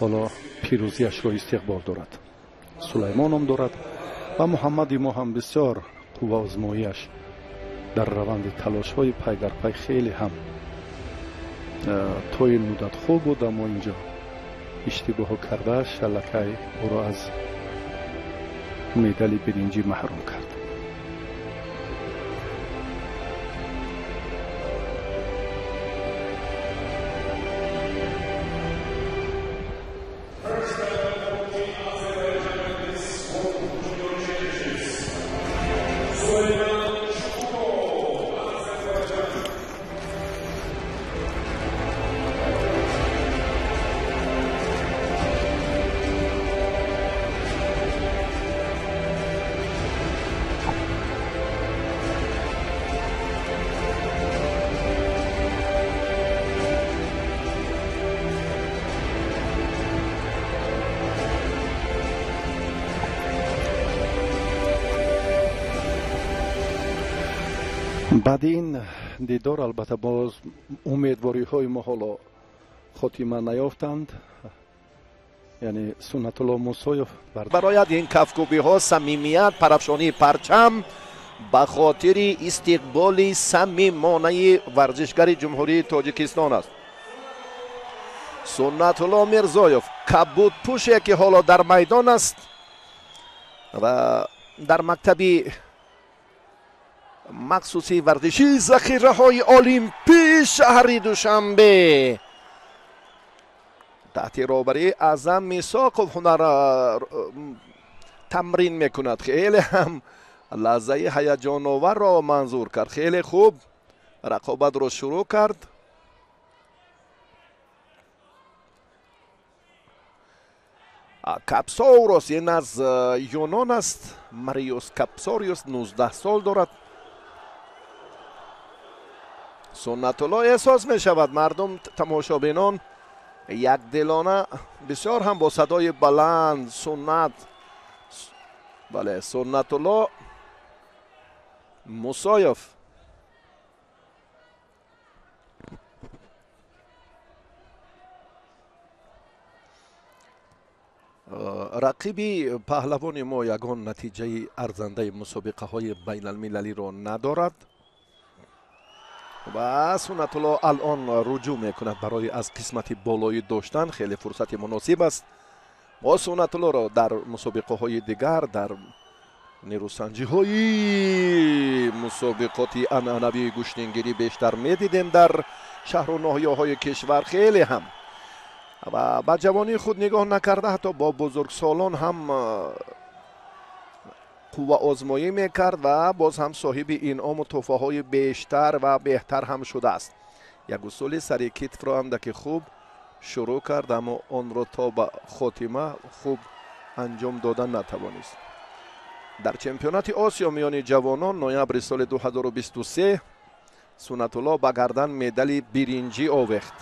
ҳоло пирӯзиашро истиқбол дорад, Сулаймон ном дорад ва Муҳаммади мо ҳам бисёр қувваозмоиаш дар раванди талошҳои пай дар пай хеле ҳам то ин муддат хуб буд, аммо инҷо иштибоҳо кардааш аллакай ӯро аз медали биринҷӣ маҳрум кард. Баъди ин дидор албатта боз умедвориҳои мо ҳоло хотима наёфтанд. Яъне Суннатулло Мусоев барояд ин кафкӯбиҳо, самимият, парафшонии парчам ба хотири истиқболи самимонаи варзишгари Ҷумҳурии Тоҷикистон аст. Суннатулло Мирзоев, кабудпӯше ки ҳоло дар майдон аст ва дар мактаби махсуси варзишии захираҳои олимпии шаҳри Душанбе таҳти роҳбарии Аъзам Мисоқов ҳунар тамрин мекунад. Хеле ҳам лаҳзаи ҳаяҷоноварро манзур кард, хеле хуб рақобатро шурӯъ кард. Капсоурос ин аз Юнон аст, Мариус Капсориус 19 сол дорад. Суннатулло эҳсос мешавад, мардум, тамошобинон якдилона бисёр ҳам бо садои баланд суннат, бале, Суннатулло Мусоев. Рақиби паҳлавони мо ягон натиҷаи арзандаи мусобиқаҳои байналмилалиро надорад ва Суннатулло алон руҷӯъ мекунад барои аз қисмати болоӣ доштан. Хеле фурсати муносиб аст. Мо Суннатуллоро дар мусобиқаҳои дигар, дар нерӯсанҷиҳои мусобиқоти анъанавии гӯштингирӣ бештар медидем дар шаҳру ноҳияҳои кишвар. Хеле ҳам ва ба ҷавонии худ нигоҳ накарда, ҳатто бо бузургсолон ҳам қувваозмоӣ мекард ва боз ҳам соҳиби инъому тӯҳфаҳои бештар ва беҳтар ҳам шудааст. Як усули сари китфро андаке хуб шурӯъ кард, аммо онро то ба хотима хуб анҷом дода натавонист. Дар чемпионати Осиё миёни ҷавонон ноябри соли 2023 Суннатулло ба гардан медали биринҷӣ овехт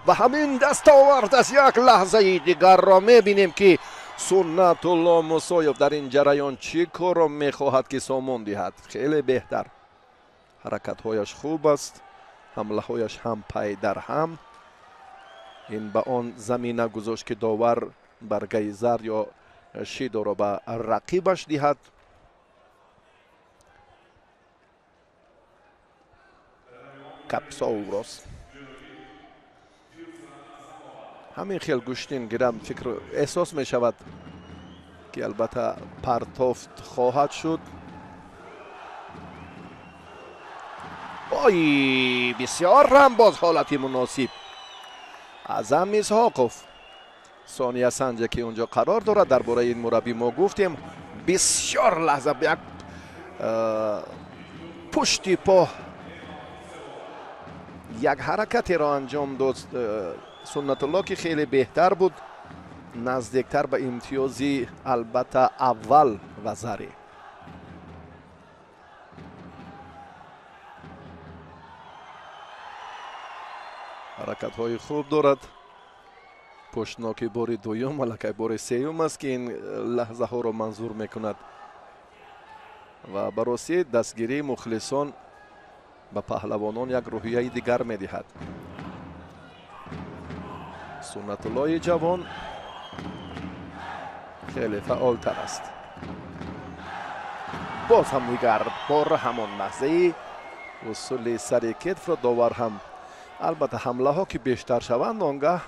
ва ҳамин дастовард аз як лаҳзаи дигарро мебинем, ки Суннатулло Мусоев дар ин ҷараён чӣ корро мехоҳад ки сомон диҳад. Хеле беҳтар, ҳаракатҳояш хуб аст, ҳамлаҳояш ҳам пай дар ҳам. Ин ба он замина гузошт, ки довар баргаи зард ё шидоро ба рақибаш диҳад. Капсоурос ҳамин хел гӯштин гирам, фикр эҳсос мешавад, ки албатта партофт хоҳад шуд. Ой, бисёр ҳам боз ҳолати муносиб. Аъзам Исҳоқов, сония санҷе ки унҷо қарор дорад, дар бораи ин мураббӣ мо гуфтем, бисёр лаҳза як пушти по як ҳаракатеро анҷом дод Суннатулло, ки хеле беҳтар буд, наздиктар ба имтиёзи албатта аввал ва заре. Ҳаракатҳои хуб дорад. Пуштноки бори дуюм, аллакай бори сеюм аст, ки ин лаҳзаҳоро манзур мекунад. Ва ба ростӣ дастгирии мухлисон ба паҳлавонон як рӯҳияи дигар медиҳад. Суннатуллои ҷавон хеле фаъолтар аст. Боз ҳам дигар бор ҳамон лаҳзаи усули сари кетфро довар ҳам, албатта ҳамлаҳо ки бештар шаванд, он гаҳ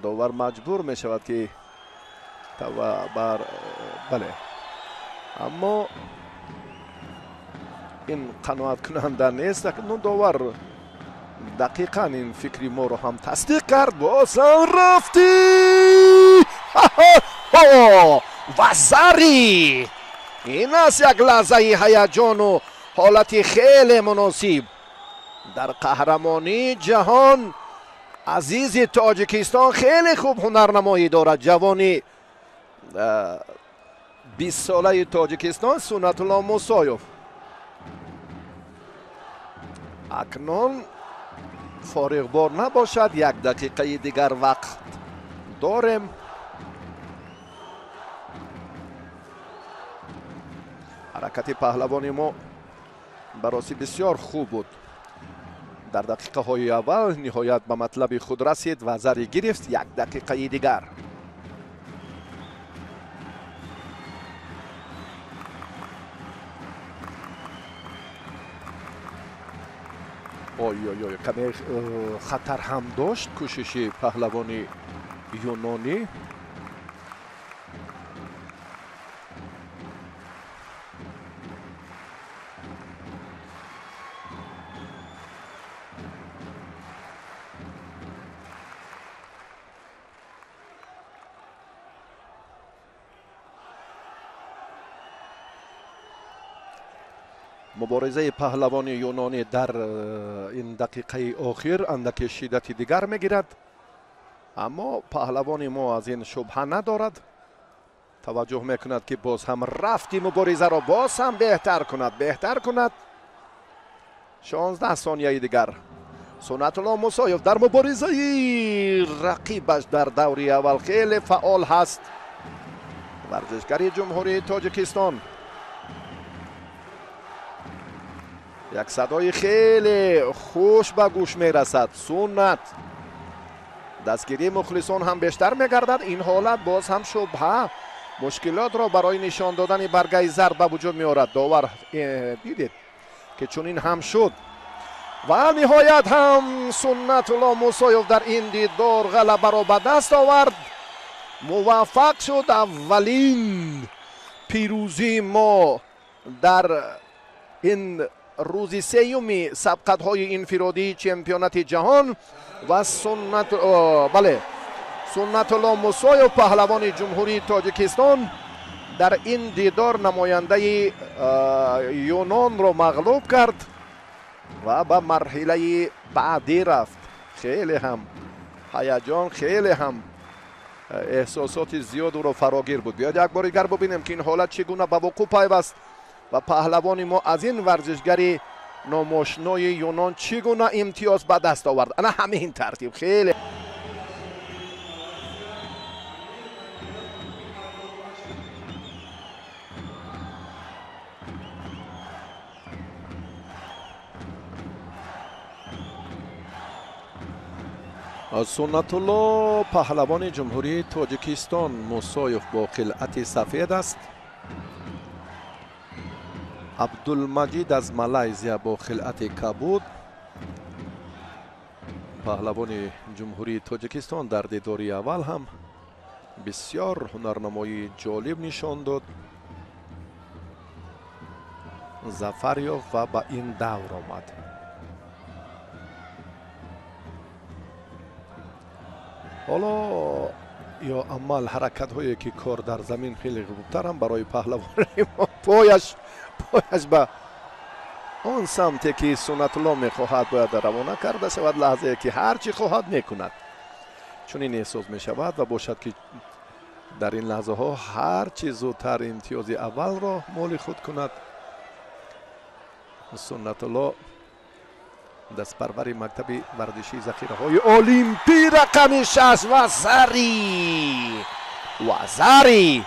довар маҷбур мешавад ки бар бале, аммо ин қаноаткунанда нест. Акнун довар дақиқан ин фикри моро ҳам тасдиқ кард. Боз ҳам рафти ва зари. Ин аст як лаҳзаи ҳаяҷону ҳолати хеле муносиб дар қаҳрамонии ҷаҳон. Азизи Тоҷикистон хеле хуб ҳунарнамоӣ дорад. Ҷавони 20-солаи Тоҷикистон Суннатулло Мусоев. Акнун фориғбор набошад, як дақиқаи дигар вақт дорем. Ҳаракати паҳлавони мо бароси бисёр хуб буд. Дар дақиқаҳои аввал ниҳоят ба матлаби худ расид ва зари гирифт. Як дақиқаи дигар. Ой ой ой, каме хатар ҳам дошт кӯшиши паҳлавони юнонӣ. Муборизаи паҳлавони юнонӣ дар ин дақиқаи охир андаке шиддати дигар мегирад, аммо паҳлавони мо аз ин шубҳа надорад. Таваҷҷӯҳ мекунад, ки боз ҳам рафти муборизаро боз ҳам беҳтар кунад, беҳтар кунад. 16 сонияи дигар. Суннатулло Мусоев дар муборизаи рақибаш дар даври аввал хеле фаъол ҳаст. Варзишгари Ҷумҳурии Тоҷикистон. Як садои хеле хуш ба гӯш мерасад. Суннат. Дастгирии мухлисон ҳам бештар мегардад. Ин ҳолат боз ҳам шубҳа мушкилотро барои нишон додани баргаи зард ба вуҷуд меорад. Довар дидед ки чунин ҳам шуд. Ва ниҳоят ҳам Суннатулло Мусоев дар ин дидор ғалабаро ба даст овард. Муваффақ шуд. Аввалин пирӯзии мо дар ин рӯзи сеюми сабқатҳои инфиродии чемпионати ҷаҳон ва Суннатулло Мусоев паҳлавони Ҷумҳурии Тоҷикистон дар ин дидор намояндаи юнонро мағлуб кард ва ба марҳилаи баъдӣ рафт. Хеле ҳам ҳаяҷон, хеле ҳам эҳсосоти зиёд ӯро фарогир буд. Биёед як бори дигар бубинем, ки ин ҳолат чӣ гуна ба вуқӯъ пайваст ва паҳлавони мо аз ин варзишгари номошнои юнон чӣ гуна имтиёз ба даст овард. Ана ҳамин тартиб хеле Суннатулло паҳлавони Ҷумҳурии Тоҷикистон Мусоев бо қилъати сафед аст. Абдулмаҷид аз Малайзия бо хилъати кабуд. Паҳлавони Ҷумҳурии Тоҷикистон дар дидори аввал ҳам бисёр ҳунарнамоии ҷолиб нишон дод. Зафар ёфт ва ба ин давр омад. Ҳоло ё амал ҳаракатҳое ки кор дар замин хеле хубтар ҳам барои паҳлавони мо пояш ба он самте ки Суннатулло мехоҳад бояд равона карда шавад. Лаҳзае ки ҳар чӣ хоҳад мекунад. Чунин эҳсос мешавад ва бошад, ки дар ин лаҳзаҳо ҳар чӣ зудтар имтиёзи аввалро моли худ кунад. Суннатулло Дастпарвари мактаби варзишии захираҳои Олимпӣ рақами 6 Вазари. Вазари.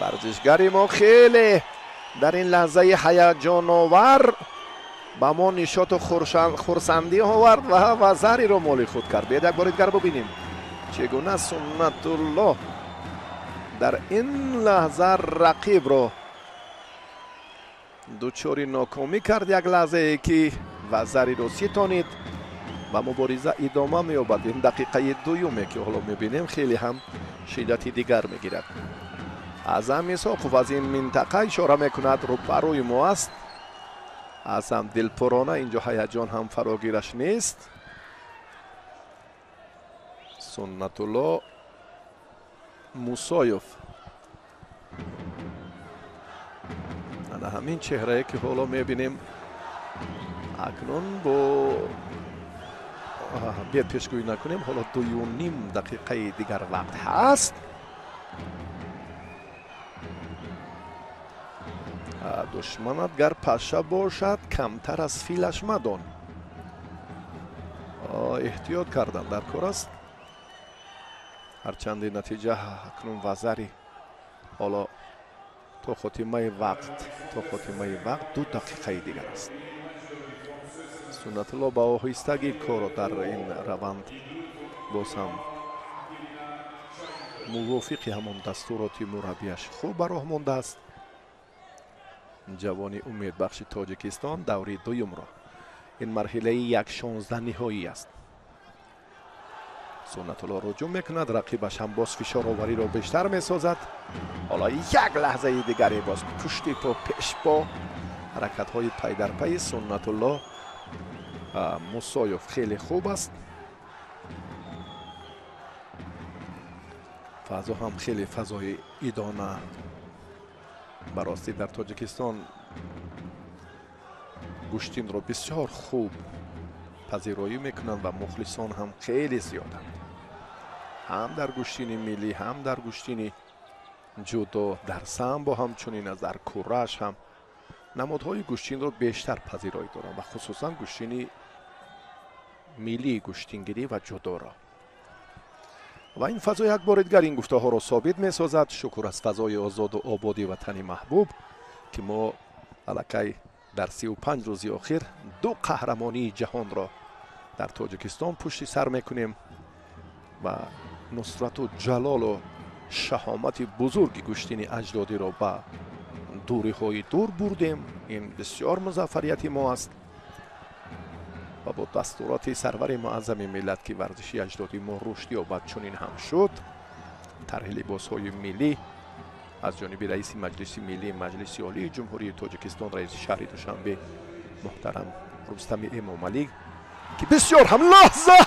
Варзишгари мо хеле дар ин лаҳзаи ҳаяҷоновар ба мо нишоту хурсандӣ овард ва Вазариро моли худ кард. Биёед як бори дигар бубинем, чӣ гуна Суннатулло дар ин лаҳза рақибро дучори нокомӣ кард. Як лаҳзае ки Вазариро ситонид ва мубориза идома меёбад. Ин дақиқаи дуюме ки ҳоло мебинем хеле ҳам шиддати дигар мегирад. Аъзам Исоқов аз ин минтақа ишора мекунад, рӯбарӯи мо аст. Аъзам дилпурона, инҷо ҳаяҷон ҳам фарогираш нест. Суннатулло Мусоев, ана ҳамин чеҳрае ки ҳоло мебинем, акнун бо биёд пешгӯӣ накунем, ҳоло 2.5 дақиқаи дигар вақт ҳаст. Душманат гар паша бошад, камтар аз филаш мадон. Эҳтиёт кардан дар кор аст. Ҳарчанди натиҷа акнун Вазари ҳоло то хотимаи вақт, 2 дақиқаи дигар аст. Суннатулло ба оҳистагӣ корро дар ин раванд боз ҳам мувофиқи ҳамон дастуроти мураббияш хуб ба роҳ мондааст. Ҷавони умедбахши Тоҷикистон даври дуюмро, ин марҳилаи 1/16 ниҳоӣ аст. Суннатулло руҷӯъ мекунад, рақибаш ҳам боз фишоровариро бештар месозад. Ҳоло як лаҳзаи дигаре боз пушти по, пеш по, ҳаракатҳои пайдарпайи Суннатулло Мусоев хеле хуб аст. Фазо ҳам хеле фазои идона. Ба ростӣ дар Тоҷикистон гӯштинро бисёр хуб пазироӣ мекунанд ва мухлисон ҳам хеле зиёданд. Ҳам дар гӯштини миллӣ, ҳам дар гӯштини ҷудо, дар самбо ҳамчунин аст, дар кураш ҳам намудҳои гӯштинро бештар пазироӣ доранд ва хусусан гӯштини миллии гӯштингирӣ ва ҷудоро. Ва ин фазо як бори дигар ин гуфтаҳоро собит месозад. Шукр аз фазои озоду ободи ватани маҳбуб, ки мо аллакай дар 35 рӯзи охир 2 қаҳрамонии ҷаҳонро дар Тоҷикистон пушти сар мекунем ва нусрату ҷалолу шаҳомати бузурги гӯштини аҷдодиро ба дуриҳои дур бурдем. Ин бисёр музаффарияти мо аст ва бо дастуроти сарвари муаззами миллат, ки варзиши аҷдодии мо рушд ёбад, чунин ҳам шуд. Тарҳи либосҳои миллӣ аз ҷониби раиси Маҷлиси миллии Маҷлиси Олии Ҷумҳурии Тоҷикистон, раиси шаҳри Душанбе муҳтарам Рустами Эмомалӣ, ки бисёр ҳам лаҳза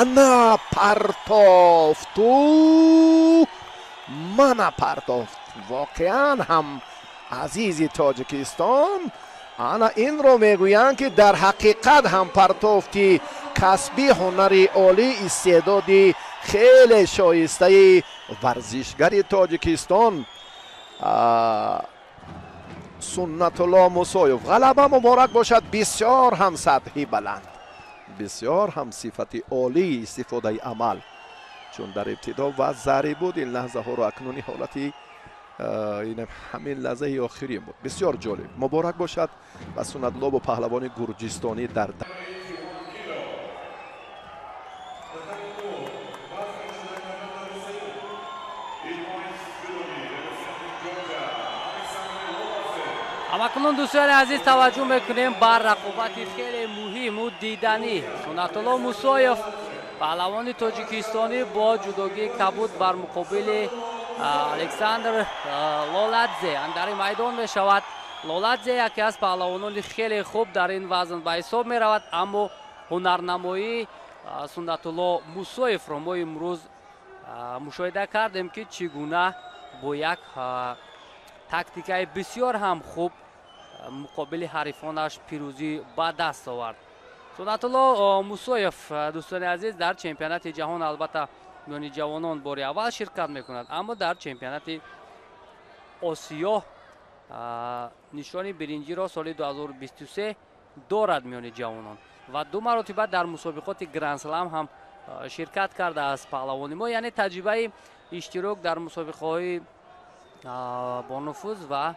ана партофту мана партофт. Воқеан ҳам азизи Тоҷикистон, ана инро мегӯянд, ки дар ҳақиқат ҳам партофти касби ҳунари олӣ, истеъдоди хеле шоистаи варзишгари Тоҷикистон Суннатулло Мусоев. Ғалаба муборак бошад. Бисёр ҳам сатҳи баланд, бисёр ҳам сифати олии истифодаи амал, чун дар ибтидо Вазари буд. Ин лаҳзаҳоро акнуни ҳолати ҳамин лаҳзаи охирин буд. Бисёр ҷолиб. Муборак бошад ва Суннатулло бо паҳлавони гурҷистонӣ дар Амакнун дӯстони азиз таваҷҷӯҳ мекунем бар рақобати хеле муҳиму диданӣ. Суннатулло Мусоев, паҳлавони тоҷикистонӣ бо ҷудогии кабуд бар муқобили Александр Лоладзе андари майдон мешавад. Лоладзе яке аз паҳлавонони хеле хуб дар ин вазн ба ҳисоб меравад, аммо ҳунарнамоии Суннатулло Мусоевро мо имрӯз мушоҳида кардем, ки чӣ гуна бо як тактикаи бисёр ҳам хуб муқобили ҳарифонаш пирӯзӣ ба даст овард. Суннатулло Мусоев, дӯстони азиз, дар чемпионати ҷаҳон албатта миёни ҷавонон бори аввал ширкат мекунад, аммо дар чемпионати Осиё Нишони биринҷиро соли 2023 дорад миёни ҷавонон ва ду маротиба дар мусобиқоти Гранд-слам ҳам ширкат кардааст паҳлавони мо. Яъне таҷрибаи иштирок дар мусобиқаҳои бонуфуз ва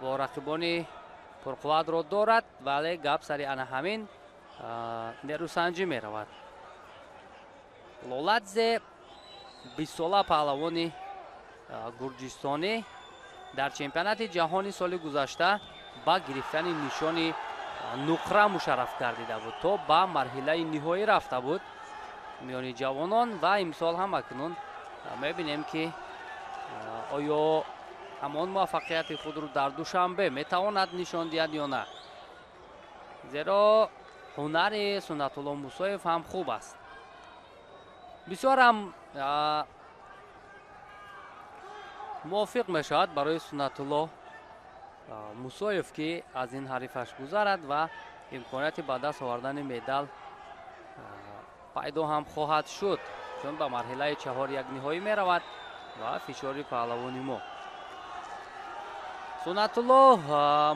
бо рақибони пурқувватро дорад, вале гап сари ана ҳамин нерӯсанҷӣ меравад. Лоладзе 20сола паҳлавони гурҷистонӣ дар чемпионати ҷаҳони соли гузашта ба гирифтани нишони нуқра мушарраф гардида буд, то ба марҳилаи ниҳоӣ рафта буд миёни ҷавонон ва имсол ҳам акнун мебинем, ки оё ҳамон муваффақияти худро дар Душанбе метавонад нишон диҳад ё на, зеро ҳунари Суннатулло Мусоев ҳам хуб аст. Бисёр ҳам мувофиқ мешавад барои Суннатулло Мусоев, ки аз ин ҳарифаш гузарад ва имконияти ба даст овардани медал пайдо ҳам хоҳад шуд, чун ба марҳилаи 4-1 ниҳоӣ меравад ва фишори паҳлавони мо. Суннатулло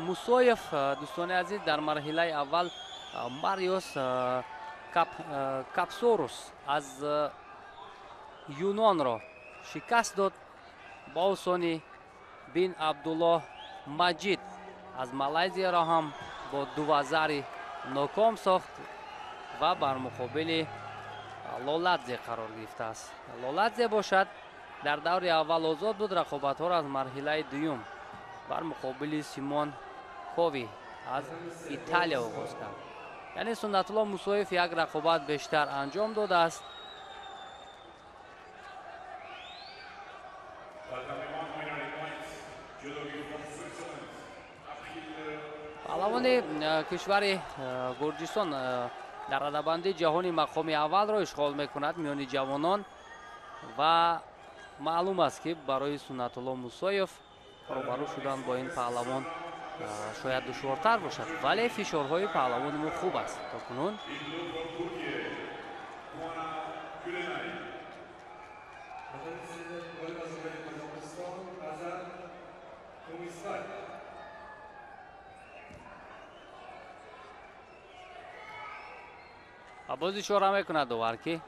Мусоев, дӯстони азиз, дар марҳилаи аввал Мариус Капсорус аз Юнонро шикаст дод. Бо осонӣ Бин Абдуллоҳ Маҷид аз Малайзияро ҳам бо дувазари ноком сохт ва бар муқобили Лоладзе қарор гирифтааст. Лоладзе бошад дар даври аввал озод буд, рақобатҳоро аз марҳилаи дуюм бар муқобили Симон Кови аз Италия оғоз кард. Яъне Суннатулло Мусоев як рақобат бештар анҷом додааст. Паҳлавони кишвари Гурҷистон дар радабандии ҷаҳони мақоми аввалро ишғол мекунад миёни ҷавонон ва маълум аст, ки барои Суннатулло Мусоев рӯбарӯ шудан бо ин паҳлавон шояд душвортар бошад, вале фишорҳои паҳлавони мо хуб аст то кунун. Ва боз ишора мекунад довар, ки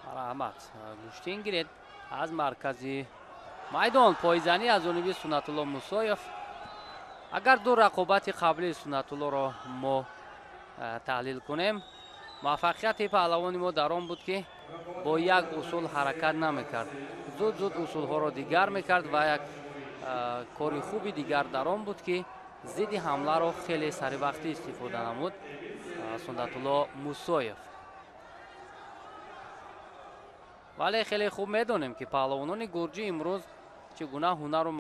марҳамат, гӯштин гиред аз маркази майдон. Пойзанӣ аз ҷониби Суннатулло Мусоев. Агар ду рақобати қаблии Суннатуллоро мо таҳлил кунем, муваффақияти паҳлавони мо дар он буд, ки бо як усул ҳаракат намекард, зуд зуд усулҳоро дигар мекард ва як кори хуби дигар дар он буд, ки зидди ҳамларо хеле саривақтӣ истифода намуд Суннатулло Мусоев. Вале хеле хуб медонем, ки паҳлавонони гурҷӣ имрӯз чӣ гуна ҳунару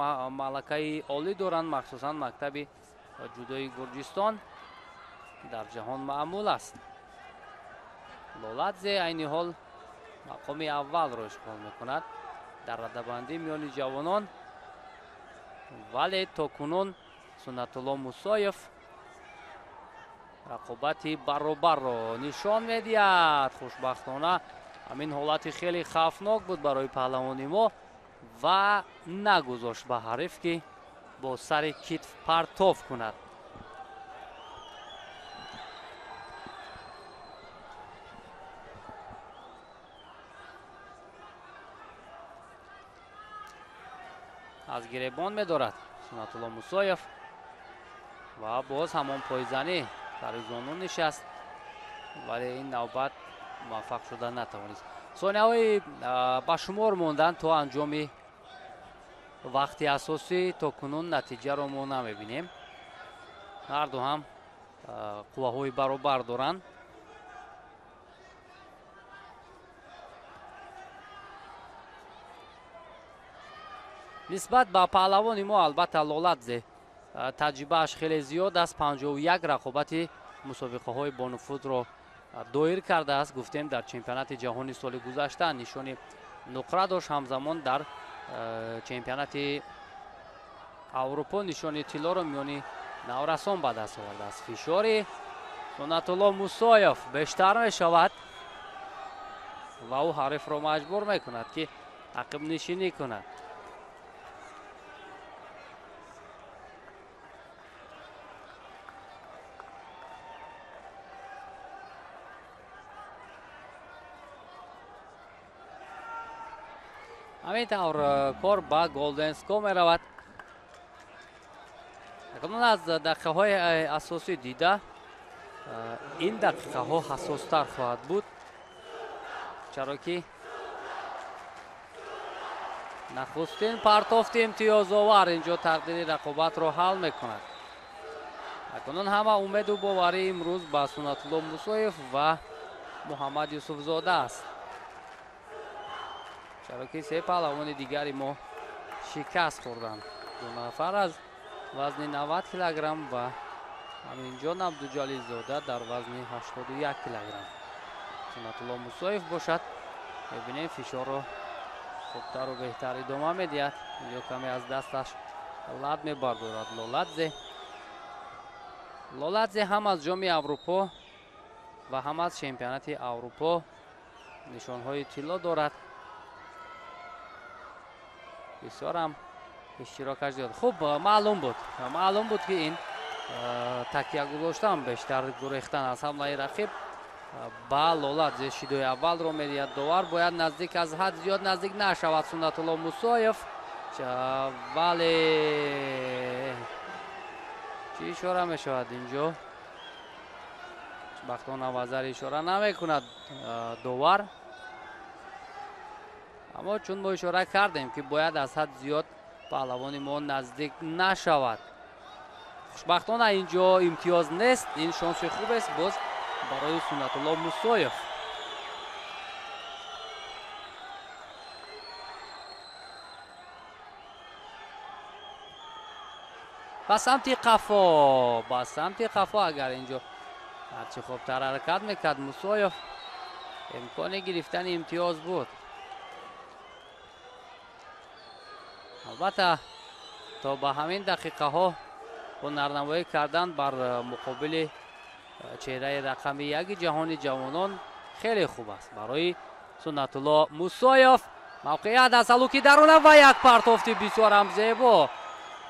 малакаи олӣ доранд, махсусан мактаби ҷудои Гурҷистон дар ҷаҳон маъмул аст. Лоладзе айни ҳол мақоми аввалро ишғол мекунад дар радабандӣ миёни ҷавонон, вале то кунун Суннатулло Мусоев рақобати баробарро нишон медиҳад. Хушбахтона ҳамин ҳолати хеле хавфнок буд барои паҳлавони мо ва нагузошт ба ҳариф, ки бо сари китф партов кунад. Аз гиребон медорад Суннатулло Мусоев ва боз ҳамон пойзанӣ сари зону нишаст, вале ин навбат муваффақ шуда натавонист. Сонияҳои ба шумор монданд то анҷоми вақти асосӣ. То кунун натиҷаро мо намебинем. Ҳарду ҳам қувваҳои баробар доранд. Нисбат ба паҳлавони мо албатта Лоладзе таҷрибааш хеле зиёд аст, 51 рақобати мусобиқаҳои бонуфузро доир кардааст. Гуфтем, дар чемпионати ҷаҳони соли гузашта нишони нуқра дошт, ҳамзамон дар чемпионати Аврупо нишони тиллоро миёни наврасон ба даст овардааст. Фишори Суннатулло Мусоев бештар мешавад ва ӯ ҳарифро маҷбур мекунад, ки ақибнишинӣ кунад. Ҳамин тавр кор ба голден скор меравад. Акнун аз дақиқаҳои асосӣ дида ин дақиқаҳо ҳассостар хоҳад буд, чаро ки нахустин партофти имтиёзовар инҷо тақдири рақобатро ҳал мекунад. Акнун ҳама умеду боварӣ имрӯз ба Суннатулло Мусоев ва Муҳаммад Юсуфзода аст, чаро ки се паҳлавони дигари мо шикаст хӯрданд. Ду нафар аз вазни 90 килограмм ва Аминҷон Абдуҷалилзода дар вазни 81 килограмм. Суннатулло Мусоев бошад, мебинем фишорро хубтару беҳтар идома медиҳад. Инҷо каме аз дасташ лад мебардорад Лоладзе. Лоладзе ҳам аз ҷоми Аврупо ва ҳам аз чемпионати Аврупо нишонҳои тилло дорад. Бисёрам иштирокаш зиёд. Хуб, маълум буд ки ин такя гузоштан, бештар гурехтан аз ҳамлаи рақиб ба Лоладзе шидои аввалро медиҳад. Довар бояд наздик аз ҳад зиёд наздик нашавад Суннатулло Мусоев, вале чӣ ишора мешавад инҷо? Бахтона вазар ишора намекунад довар, аммо чун мо ишора кардем ки бояд аз ҳад зиёд паҳлавони мо наздик нашавад. Хушбахтона инҷо имтиёз нест, ин шонси хубест боз барои Суннатулло Мусоев. Ба самти қафо, ба самти қафо агар инҷо ҳарчи хубтар ҳаракат мекард Мусоев, имкони гирифтани имтиёз буд. Албатта то ба ҳамин дақиқаҳо ҳунарнамоӣ кардан бар муқобили чеҳраи рақами яки ҷаҳони ҷавонон хеле хуб аст барои Суннатулло Мусоев. Мавқеият аз ҳалуки даруна ва як партофти бисёрам зебо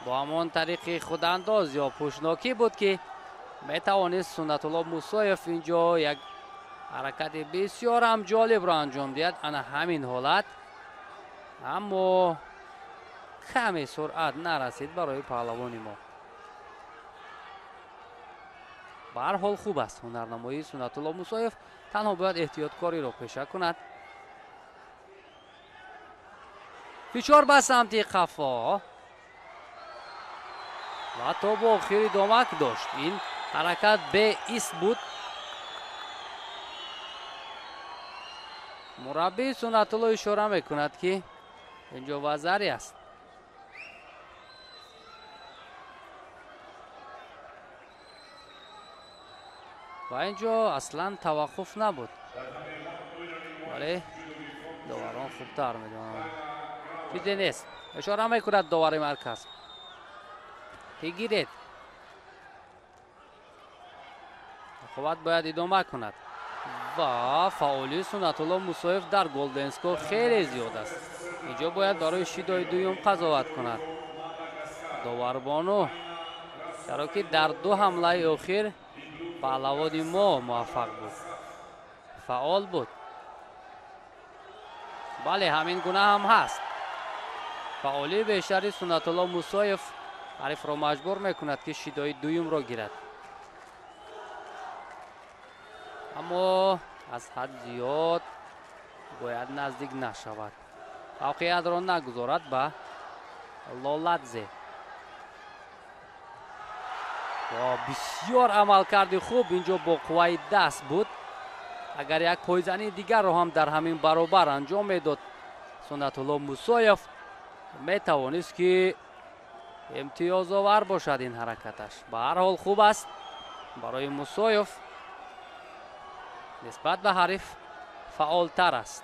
бо ҳамон тариқи худандоз ё пӯшнокӣ буд ки метавонист Суннатулло Мусоев инҷо як ҳаракати бисёрам ҷолибро анҷом диҳад. Ана ҳамин ҳолат, аммо каме суръат нарасид барои паҳлавони мо. Ба ҳар ҳол хуб аст ҳунарнамоии Суннатулло Мусоев, танҳо бояд эҳтиёткориро пеша кунад. Фишор ба самти қафо ва то бо охир идомак дошт. Ин ҳаракат беист буд. Мураббии Суннатулло ишора мекунад ки инҷо вазари аст. Ва инҷо аслан таваққуф набуд, вале доварон хубтар медонанд. Чизе нест, ишора мекунад довари марказ ки гиред. Рақобат бояд идома кунад ва фаъолии Суннатулло Мусоев дар голден скор хеле зиёд аст. Инҷо бояд барои шидои дуюм қазоват кунад доварбону, чаро ки дар ду ҳамлаи охир паҳлавони мо муваффақ буд, фаъол буд. Бале, ҳамин гуна ҳам ҳаст. Фаъолии бештари Суннатулло Мусоев ҳарифро маҷбур мекунад ки шидои дуюмро гирад, аммо аз ҳад зиёд бояд наздик нашавад, мавқеиятро нагузорад ба Лоладзе. Бисёр амалкарди хуб инҷо бо қувваи даст буд. Агар як пойзании дигарро ҳам дар ҳамин баробар анҷом медод Суннатулло Мусоев, метавонист ки имтиёзовар бошад ин ҳаракаташ. Ба ҳар ҳол хуб аст барои Мусоев, нисбат ба ҳариф фаъолтар аст.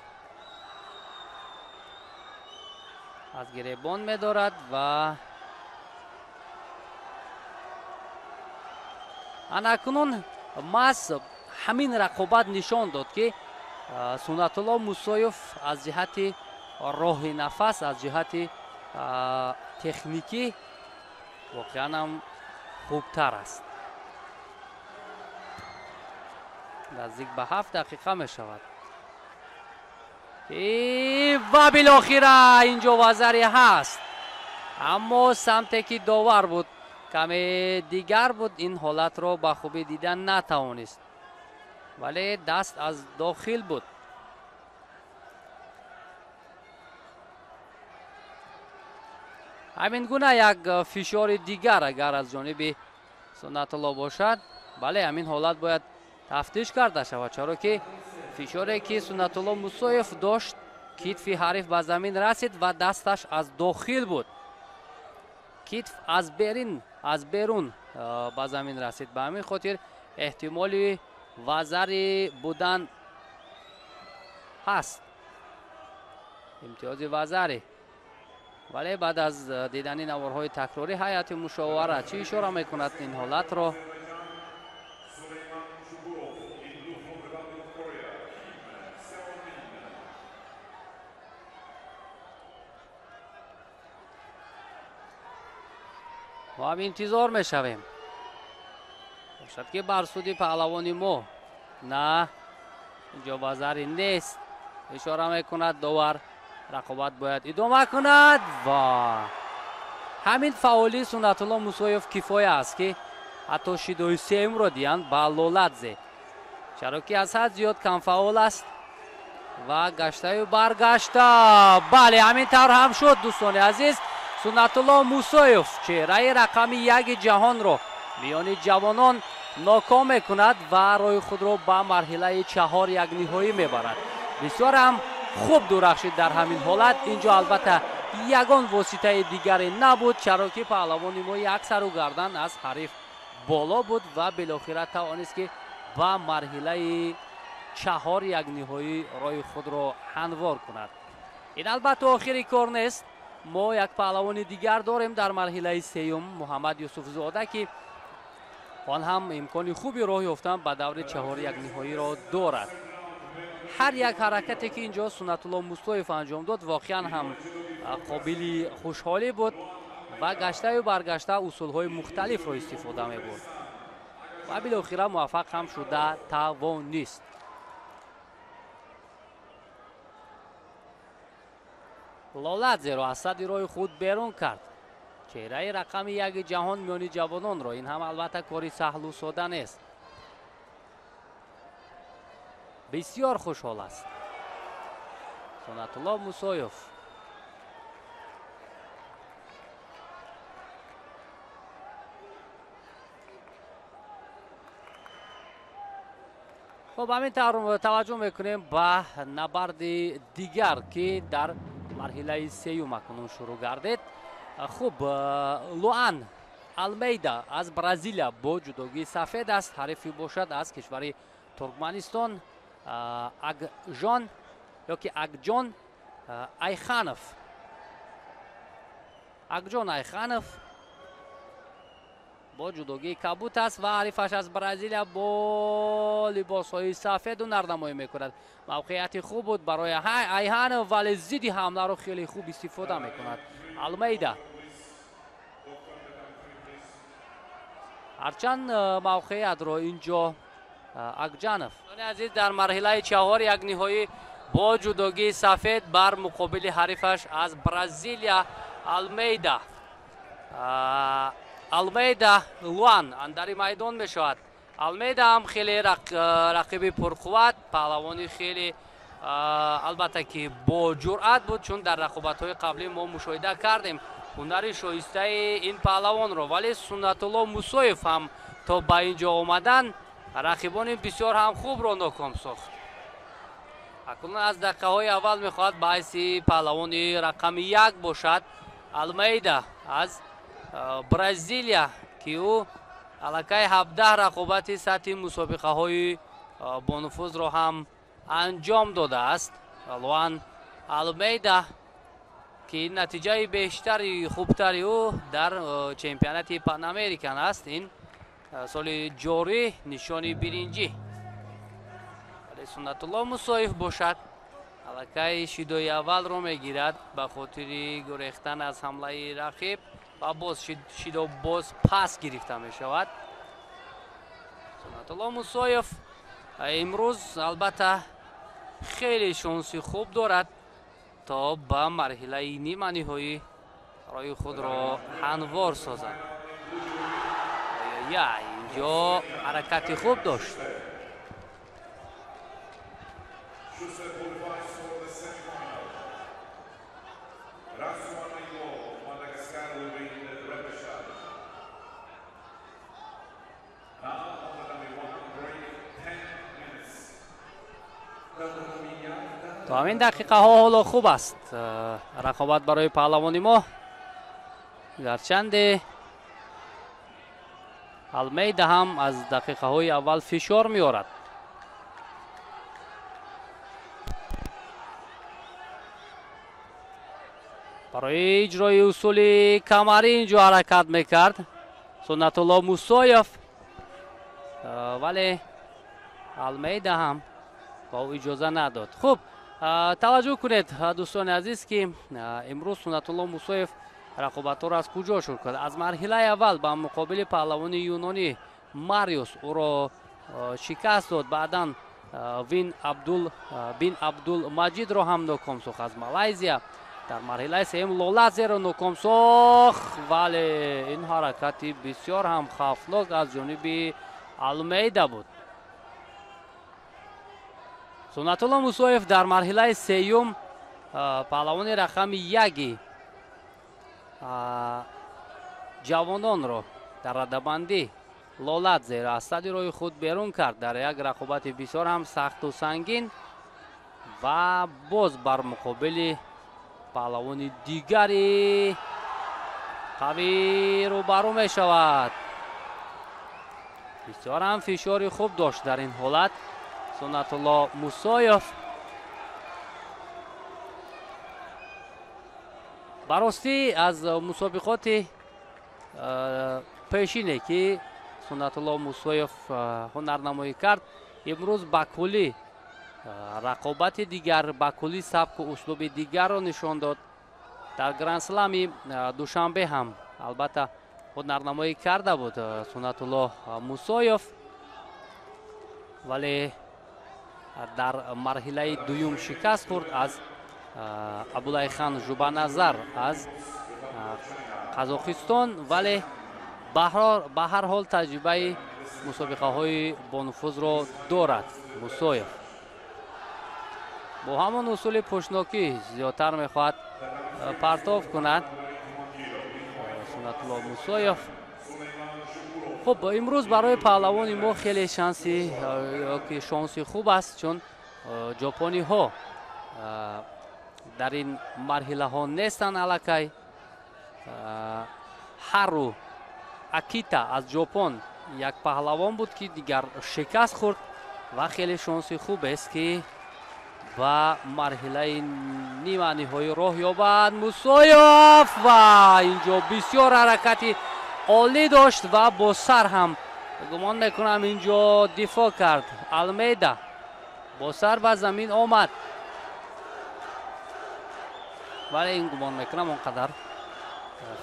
Аз гиребон медорад ва анакунун маҳз ҳамин рақобат нишон дод ки Суннатулло Мусоев аз ҷиҳати роҳи нафас, аз ҷиҳати техникӣ воқеан ҳам хубтар аст. Наздик ба 7 дақиқа мешавад. Ва билохира инҷо вазаре ҳаст, аммо самте ки довар буд каме дигар буд, ин ҳолатро ба хубӣ дида натавонист, вале даст аз дохил буд. Ҳамин гуна як фишори дигар агар аз ҷониби Суннатулло бошад, бале, ҳамин ҳолат бояд тафтиш карда шавад, чаро ки фишоре ки Суннатулло Мусоев дошт, китфи ҳариф ба замин расид ва дасташ аз дохил буд. Китф аз берун ба замин расид. Ба ҳамин хотир эҳтимоли вазари будан ҳаст, имтиёзи вазари. Вале баъд аз дидани наворҳои такрорӣ ҳайати мушовара чӣ ишора мекунад ин ҳолатро? Мо ҳам интизор мешавем, бошад ки бар суди паҳлавони мо. На, инҷо вазари нест, ишора мекунад довар. Рақобат бояд идома кунад ва ҳамин фаъолии Суннатулло Мусоев кифоя аст, ки ҳатто шидои сеюмро диҳанд ба Лоладзе, чаро ки аз ҳад зиёд камфаъол аст ва гаштаю баргашта. Бале, ҳамин тавр ҳам шуд, дӯстони азиз. Суннатулло Мусоев чеҳраи рақами яки ҷаҳонро миёни ҷавонон ноком мекунад ва роҳи худро ба марҳилаи чаҳор як ниҳоӣ мебарад. Бисёр ҳам хуб дурахшид дар ҳамин ҳолат. Инҷо албатта ягон воситаи дигаре набуд, чаро ки паҳлавони мо як сару гардан аз ҳариф боло буд ва билохира тавонист ки ба марҳилаи чаҳор як ниҳоӣ роҳи худро ҳамвор кунад. Ин албатта охири кор нест. Мо як паҳлавони дигар дорем дар марҳилаи сеюм, Муҳаммад Юсуфзода, ки он ҳам имкони хуби роҳ ёфтан ба даври чаҳори як ниҳоиро дорад. Ҳар як ҳаракате ки инҷо Суннатулло Мусоев анҷом дод, воқеан ҳам қобили хушҳолӣ буд ва гаштаю баргашта усулҳои мухталифро истифода мебурд ва билохира муваффақ ҳам шуда тавонист. Лоладзеро аз садди роҳи худ берун кард. Чеҳраи рақами яки ҷаҳон миёни ҷавононро. Ин ҳам албатта кори саҳлу сода нест. Бисёр хушҳол аст Суннатулло Мусоев. Хуб, ҳамин тавр таваҷҷӯҳ мекунем ба набарди дигар, ки дар марҳилаи сеюм акнун шурӯъ гардид. Хуб, Луан Алмейда аз Бразилия бо ҷудогии сафед аст, ҳарифи бошад аз кишвари Туркманистон Агжон ёки Агҷон Айханов. Агҷон Айханов бо ҷудогии кабут аст ва ҳарифаш аз Бразилия бо либосҳои сафеду нарнамоӣ мекунад. Мавқеияти хуб буд барои Айханов, вале зидди ҳамларо хеле хуб истифода мекунад Алмейда. Ҳарчанд мавқеиятро инҷо Акҷанов. Азиз, дар марҳилаи чаҳор як ниҳоӣ бо ҷудогии сафед бар муқобили ҳарифаш аз Бразилия Алмейда. Алмейда Луан андари майдон мешавад. Алмейда ҳам хеле рақиби пурқувват, паҳлавони хеле албатта ки бо ҷуръат буд, чун дар рақобатҳои қаблӣ мо мушоҳида кардем ҳунари шоистаи ин паҳлавонро. Вале Суннатулло Мусоев ҳам то ба ин ҷо омадан рақибони бисёр ҳам хубро ноком сохт. Акнун аз дақиқаҳои аввал мехоҳад ба ҳайси паҳлавони рақами як бошад Алмейда аз Бразилия, ки ӯ аллакай 17 рақобати сатҳи мусобиқаҳои бонуфузро ҳам анҷом додааст. Луан Алмейда, ки натиҷаи бештари хубтари ӯ дар чемпионати Панамерикан аст, ин соли ҷорӣ нишони биринҷӣ. Вале Суннатулло Мусоев бошад аллакай шидои аввалро мегирад ба хотири гурехтан аз ҳамлаи рақиб ва боз шидо боз пас гирифта мешавад. Суннатулло Мусоев имрӯз албатта Хеле шонси хуб дорад то ба марҳилаи ниманиҳоӣ роҳи худро ҳамвор созад. Я инҷо ҳаракати хуб дошт. То ҳамин дақиқаҳо ҳоло хуб аст рақобат барои паҳлавони мо. Гарчанде Алмейда ҳам аз дақиқаҳои аввал фишор меорад. Барои иҷрои усули камарӣ инҷо ҳаракат мекард Суннатулло Мусоев, вале Алмейда ҳам ба ӯ иҷоза надод. Хуб, таваҷҷӯҳ кунед, дӯстони азиз, ки имрӯз Суннатулло Мусоев рақобатҳоро аз куҷо шурӯъ кард. Аз марҳилаи аввал ба муқобили паҳлавони юнонӣ Мариус ӯро шикаст дод. Баъдан Бин Абдул Маҷидро ҳам ноком сохт аз Малайзия. Дар марҳилаи сеюм Лолазеро ноком сохт, вале ин ҳаракати бисёр ҳам хавфнок аз ҷониби Алмейда буд. Суннатулло Мусоев дар марҳилаи сеюм паҳлавони рақами яги ҷавононро дар радабандӣ Лоладзеро аз сади роҳи худ берун кард дар як рақобати бисёр ҳам сахту сангин ва боз бар муқобили паҳлавони дигари қавӣ рӯбарӯ мешавад. Бисёр ҳам фишори хуб дошт дар ин ҳолат Суннатулло Мусоев. Ба ростӣ аз мусобиқоти пешине ки Суннатулло Мусоев ҳунарнамоӣ кард, имрӯз ба куллӣ рақобати дигар, ба куллӣ сабку услуби дигарро нишон дод. Дар Грандслами Душанбе ҳам албатта ҳунарнамоӣ карда буд Суннатулло Мусоев, вале дар марҳилаи дуюм шикаст хӯрд аз Абдулайхан Жубаназар аз Қазоқистон, вале ба ҳар ҳол таҷрибаи мусобиқаҳои бонуфузро дорад Мусоев. Бо ҳамон усули пӯшнокӣ зиёдтар мехоҳад партов кунад Суннатулло Мусоев. Хуб, имрӯз барои паҳлавони мо хеле шанси хуб аст, чун ҷопониҳо дар ин марҳилаҳо нестанд аллакай. Ҳару Акита аз Ҷопон як паҳлавон буд, ки дигар шикаст хӯрд ва хеле шонси хубест, ки ба марҳилаи ниманиҳоӣ роҳ ёбад Мусоев. Ва инҷо бисёр ҳаракати олӣ дошт ва бо сар ҳам гумон мекунам инҷо дифоъ кард Алмейда. Бо сар ба замин омад, вале ин гумон мекунам он қадар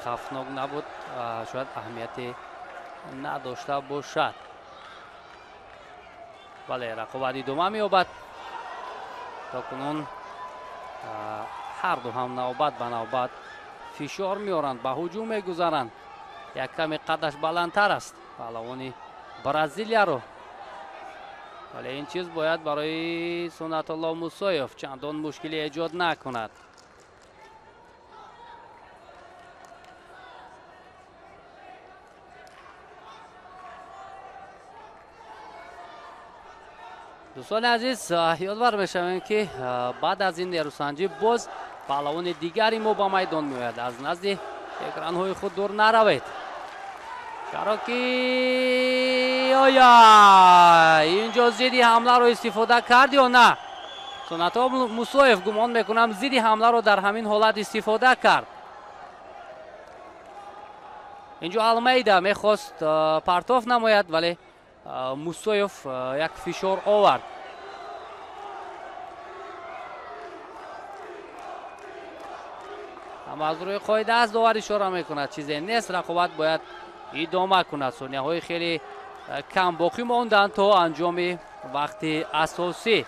хавфнок набуд, шояд аҳамияте надошта бошад. Вале рақобат идома меёбад. То кунун ҳарду ҳам навбат ба навбат фишор меоранд, ба ҳуҷум мегузаранд. Як каме қадаш баландтар аст паҳлавони Бразилияро, вале ин чиз бояд барои Суннатулло Мусоев чандон мушкилӣ эҷод накунад. Дӯстони азиз, ёдвар мешавем, ки баъд аз ин нерӯсанҷӣ боз паҳлавони дигари мо ба майдон меояд. Аз назди экранҳои худ дур наравед, чаро ки оя инҷо зидди ҳамларо истифода кард ё на? Суннатулло Мусоев гумон мекунам зидди ҳамларо дар ҳамин ҳолат истифода кард. Инҷо Алмейда мехост партоф намояд, вале Мусоев як фишор овард. Ама аз рӯи қоида аст, довар ишора мекунад, чизе нест, рақобат бояд идома кунад. Сонияҳои хеле кам боқӣ монданд то анҷоми вақти асосӣ.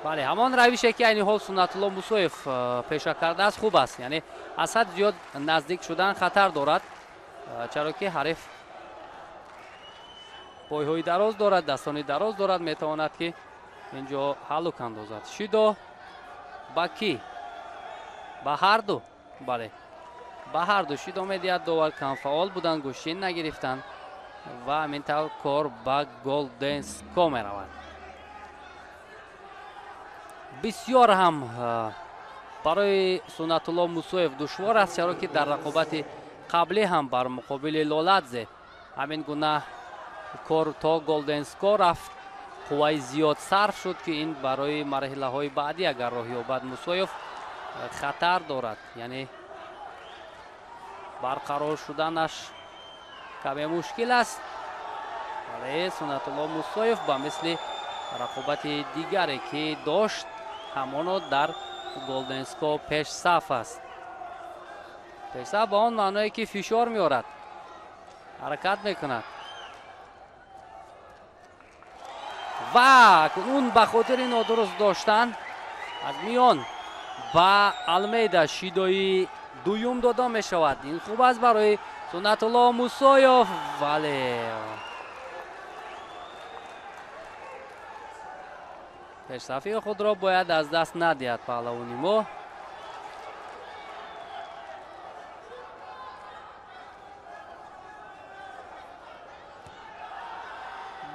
Бале, ҳамон равише ки айни ҳол Суннатулло Мусоев пеша кардааст хуб аст, яъне аз ҳад зиёд наздик шудан хатар дорад, чаро ки ҳариф пойҳои дароз дорад, дастони дароз дорад, метавонад ки инҷо ҳалук андозад. Шидо ба кӣ? Ба ҳарду. Бале, ба ҳарду шидо медиҳад. Довар камфаъол буданд, гӯштин нагирифтанд ва ҳамин тавр кор ба голден скор меравад. Бисёр ҳам барои Суннатулло Мусоев душвор аст, чаро ки дар рақобати қаблӣ ҳам бар муқобили Лоладзе ҳамин гуна кор то голден скор рафт, қувваи зиёд сарф шуд, ки ин барои марҳилаҳои баъдӣ агар роҳ ёбад Мусоев хатар дорад, яъне барқарор шуданаш каме мушкил аст. Вале Суннатулло Мусоев ба мисли рақобати дигаре ки дошт ҳамоно дар голден скор пешсаф аст. Пешсаф ба он маъное ки фишор меорад, ҳаракат мекунад ва он ба хотири нодуруст доштан аз миён ба Алмейда шидои дуюм дода мешавад. Ин хуб аст барои Суннатулло Мусоев, вале пешсафии худро бояд аз даст надиҳад паҳлавони мо.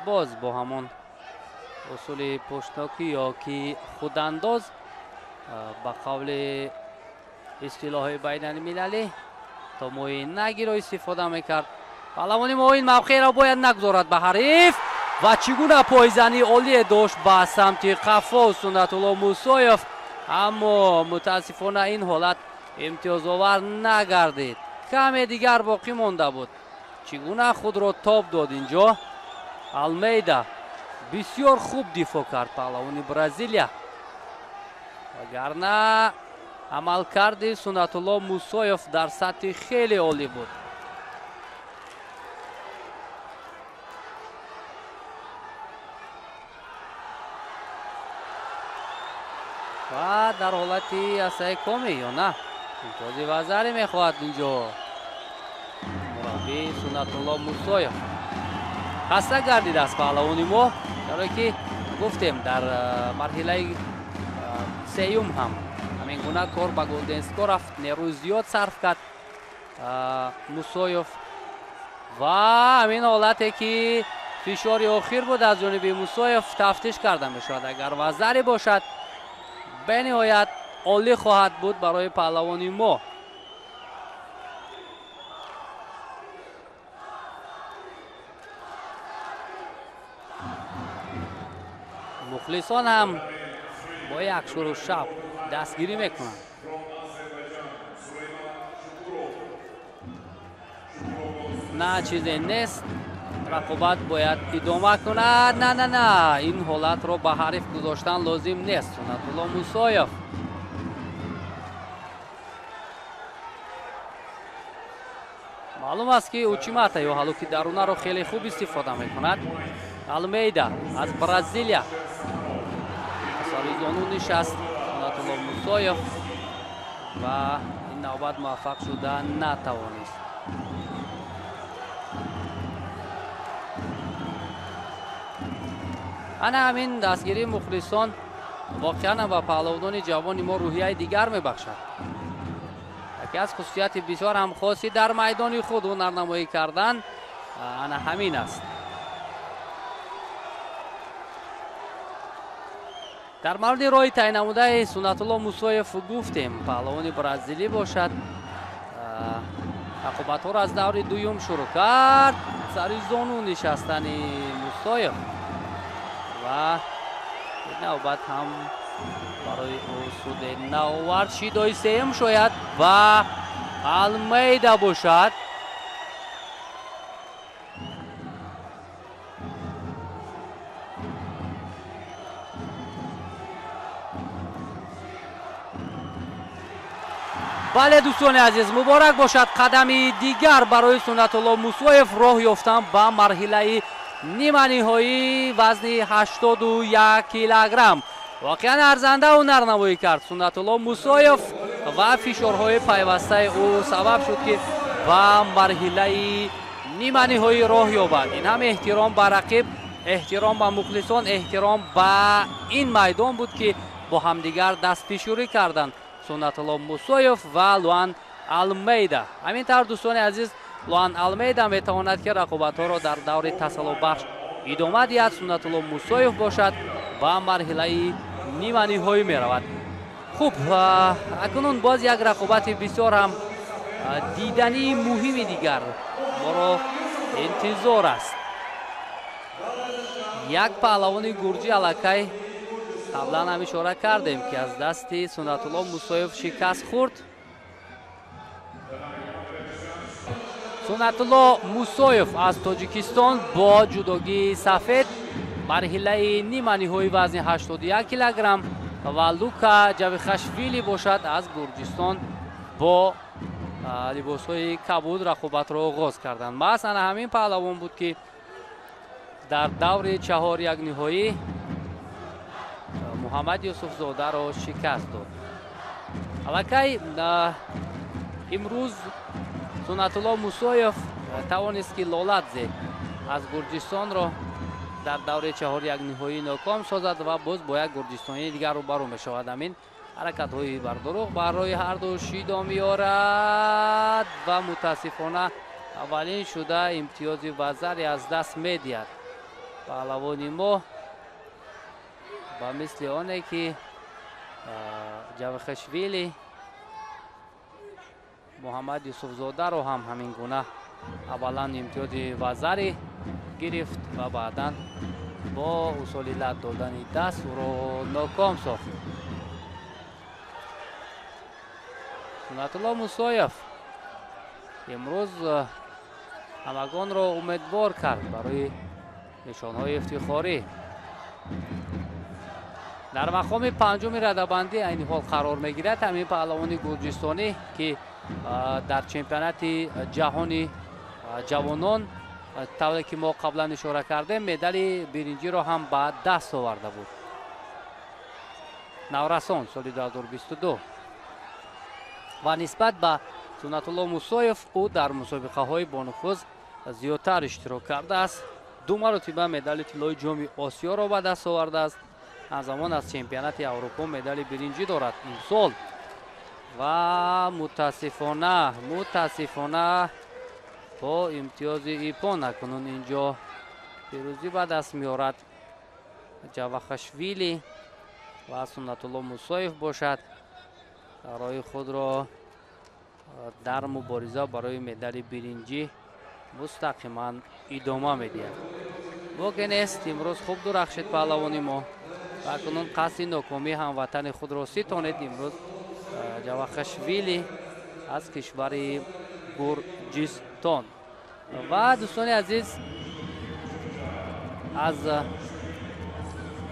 Боз бо ҳамон усули пуштнокӣ ё ки худандоз ба қавли истилоҳи байналмилалӣ то мои нагиро истифода мекард. Паҳлавони мо ин мавқеъро бояд нагузорад ба ҳариф ва чӣ гуна пойзании олие дошт ба самти қафо Суннатулло Мусоев, аммо мутаассифона ин ҳолат имтиёзовар нагардид. Каме дигар боқӣ монда буд. Чӣ гуна худро тоб дод инҷо Алмейда. Бисёр хуб дифоъ кард паҳлавони Бразилия, вагарна амалкарди Суннатулло Мусоев дар сатҳи хеле олӣ буд. Ва дар ҳолати асаи коми ё на имтиёзи вазаре мехоҳад инҷо мураббии Суннатулло Мусоев. Хаста гардидааст паҳлавони мо, чаро ки гуфтем дар марҳилаи сеюм ҳам ҳамин гуна кор ба голден скор рафт, нерӯи зиёд сарф кард Мусоев ва ҳамин ҳолате ки фишори охир буд аз ҷониби Мусоев тафтиш карда мешавад. Агар вазаре бошад бениҳоят олӣ хоҳад буд барои паҳлавони мо. Мухлисон ҳам бо як шуру шаб дастгирӣ мекунанд. На чизе нест, рақобат бояд идома кунад. На, на, на, ин ҳолатро ба ҳариф гузоштан лозим нест. Суннатулло Мусоев маълум аст ки учимата ё ҳалуки дарунаро хеле хуб истифода мекунад. Алмейда аз Бразилия сари зону нишаст Суннатулло Мусоев ва ин навбат муваффақ шуда натавонист. Ана ҳамин дастгирии мухлисон воқеан ба паҳлавонони ҷавони мо рӯҳияи дигар мебахшад. Яке аз хусусияти бисёр ҳам хоси дар майдони худ ҳунарнамоӣ кардан ана ҳамин аст. Дар мавриди роҳи таъйиннамудаи Суннатулло Мусоев гуфтем, паҳлавони бразилӣ бошад рақобатҳоро аз даври дуюм шурӯъ кард. Сари зону нишастани Мусоев ва навбат ҳам барои ӯ суде наовард. Шидои сеюм шояд ба Алмейда бошад. Бале, дӯстони азиз, муборак бошад қадами дигар барои Суннатулло Мусоев роҳ ёфтан ба марҳилаи ниманиҳоии вазни 81 килограмм. Воқеан арзанда ҳунарнамоӣ кард Суннатулло Мусоев ва фишорҳои пайвастаи ӯ сабаб шуд, ки ба марҳилаи ниманиҳоӣ роҳ ёбад. Ин ҳам эҳтиром ба рақиб, эҳтиром ба мухлисон, эҳтиром ба ин майдон буд, ки бо ҳамдигар дастфишурӣ карданд Суннатулло Мусоев ва Луан Алмейда. Ҳамин тавр, дӯстони азиз, Луан Алмейда метавонад, ки рақобатҳоро дар даври тасаллобахш идома диҳад. Суннатулло Мусоев бошад, ба марҳилаи ниманиҳоӣ меравад. Хуб, акнун боз як рақобати бисёр ҳам дидании муҳими дигар моро интизор аст. Як паҳлавони гурҷӣ аллакай қаблан ҳам ишора кардем, ки аз дасти Суннатулло Мусоев шикаст хӯрд. Суннатулло Мусоев аз Тоҷикистон бо ҷудогии сафед, марҳилаи ниманиҳои вазни 81 килограмм, ва Лука Ҷавихашвили бошад, аз Гурҷистон бо либосҳои кабуд рақобатро оғоз карданд. Маҳз ана ҳамин паҳлавон буд, ки дар даври чаҳор ниҳоӣ Муҳаммад Юсуфзодаро шикаст дод. Аллакай имрӯз Суннатулло Мусоев тавонист, ки Лоладзе аз Гурҷистонро дар даври чаҳор ниҳоӣ ноком созад ва боз бо як гурҷистонии дигар рӯбарӯ мешавад. Ҳамин ҳаракатҳои бардурӯғ барои ҳарду шидо меорад ва мутаассифона аввалин шуда имтиёзи вазари аз даст медиҳад паҳлавони мо, ба мисли оне ки Ҷавахашвили Муҳаммад Юсуфзодаро ҳам ҳамин гуна аввалан имтиёзи вазари гирифт ва баъдан бо усоли лат додани даст ӯро ноком сохт. Суннатулло Мусоев имрӯз ҳамагонро умедвор кард барои нишонҳои ифтихорӣ. Дар мақоми панҷуми радабандӣ айни ҳол қарор мегирад ҳамин паҳлавони гурҷистонӣ, ки дар чемпионати ҷаҳони ҷавонон, тавре ки мо қаблан ишора кардем, медали биринҷиро ҳам ба даст оварда буд, наврасон, соли 2022. Ва нисбат ба Суннатулло Мусоев ӯ дар мусобиқаҳои бонуфуз зиёдтар иштирок кардааст. Ду маротиба медали тиллои Ҷоми Осиёро ба даст овардааст. Ҳамзамон аз чемпионати Аврупо медали биринҷӣ дорад имсол. Ва мутаассифона бо имтиёзи иппон акнун инҷо пирӯзӣ ба даст меорад Ҷавахашвили ва Суннатулло Мусоев бошад, роҳи худро дар мубориза барои медали биринҷӣ мустақиман идома медиҳад. Боке нест, имрӯз хуб дурахшид паҳлавони мо ва акнун қасди нокомии ҳамватани худро ситонед имрӯз Ҷавахашвили аз кишвари Гурҷистон. Ва, дӯстони азиз, аз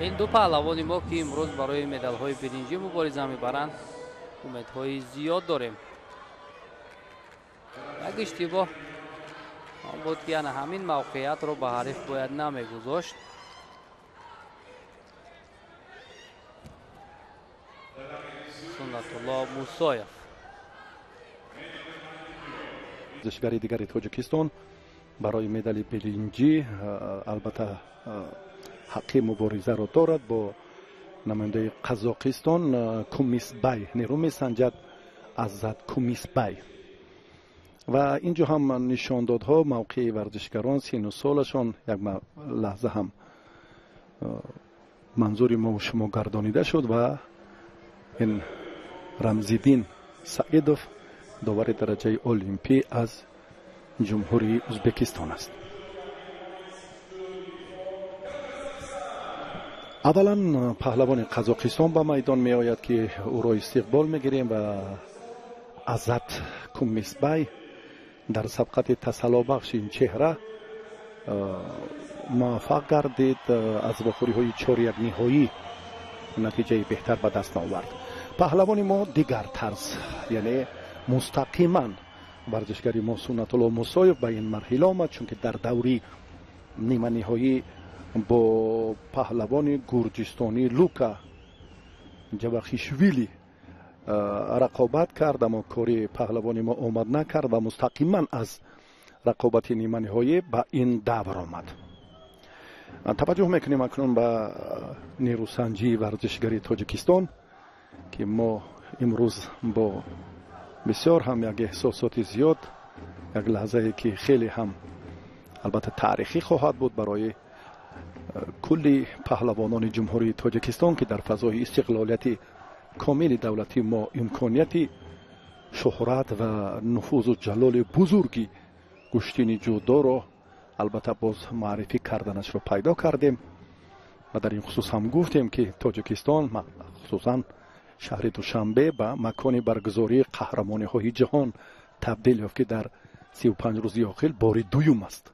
ин ду паҳлавони мо, ки имрӯз барои медалҳои биринҷӣ мубориза мебаранд, умедҳои зиёд дорем. Як иштибоҳ он буд, ки ана ҳамин мавқеиятро ба ҳариф бояд намегузошт Суннатулло Мусоев. Варзишгари дигари Тоҷикистон барои медали биринҷӣ албатта ҳаққи муборизаро дорад бо намояндаи Қазоқистон Кумисбай, нерӯ месанҷад Азат Кумисбай. Ва инҷо ҳам нишондодҳо, мавқеи варзишгарон, сину солашон як лаҳза ҳам манзури мо шумо гардонида шуд. Ва ин Рамзиддин Саидов, довари дараҷаи олимпӣ аз Ҷумҳурии Ӯзбекистон аст. Аввалан паҳлавони Қазоқистон ба майдон меояд, ки ӯро истиқбол мегирем. Ва Азат Кумисбай дар сабқати тасаллобахши ин чеҳра муваффақ гардид, аз вохӯриҳои чоряк ниҳоӣ натиҷаи беҳтар ба даст овард. Паҳлавони мо дигар тарз, яъне мустақиман варзишгари мо Суннатулло Мусоев ба ин марҳила омад, чунки дар даври ниманиҳоӣ бо паҳлавони гурҷистонӣ Лука Ҷавахишвили рақобат кард, аммо кори паҳлавони мо омад накард ва мустақиман аз рақобати ниманиҳоӣ ба ин давр омад. Таваҷҷӯҳ мекунем акнун ба нерӯсанҷии варзишгари Тоҷикистон, ки мо имрӯз бо бисёр ҳам як эҳсосоти зиёд, як лаҳзае ки хеле ҳам албатта таърихӣ хоҳад буд барои кулли паҳлавонони Ҷумҳурии Тоҷикистон, ки дар фазои истиқлолияти комили давлатии мо имконияти шӯҳрат ва нуфузу ҷалоли бузурги гӯштини ҷудоро албатта боз муаррифӣ карданашро пайдо кардем ва дар ин хусус ҳам гуфтем, ки Тоҷикистон, хусусан шаҳри Душанбе, ба макони баргузории қаҳрамониҳои ҷаҳон табдил ёфт, ки дар 35 рӯзи охир бори дуюм аст,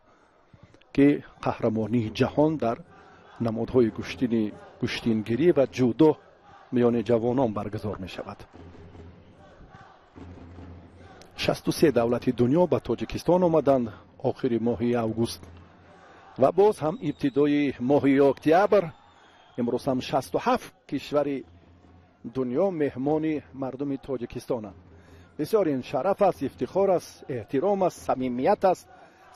ки қаҳрамонии ҷаҳон дар намудҳои гӯштингирӣ ва ҷудо миёни ҷавонон баргузор мешавад. 63 давлати дунё ба Тоҷикистон омаданд охири моҳи август ва боз ҳам ибтидои моҳи октябр. Имрӯз ҳам 67 кишвари дунё меҳмони мардуми Тоҷикистонанд. Бисёр ин шараф аст, ифтихор аст, эҳтиром аст, самимият аст,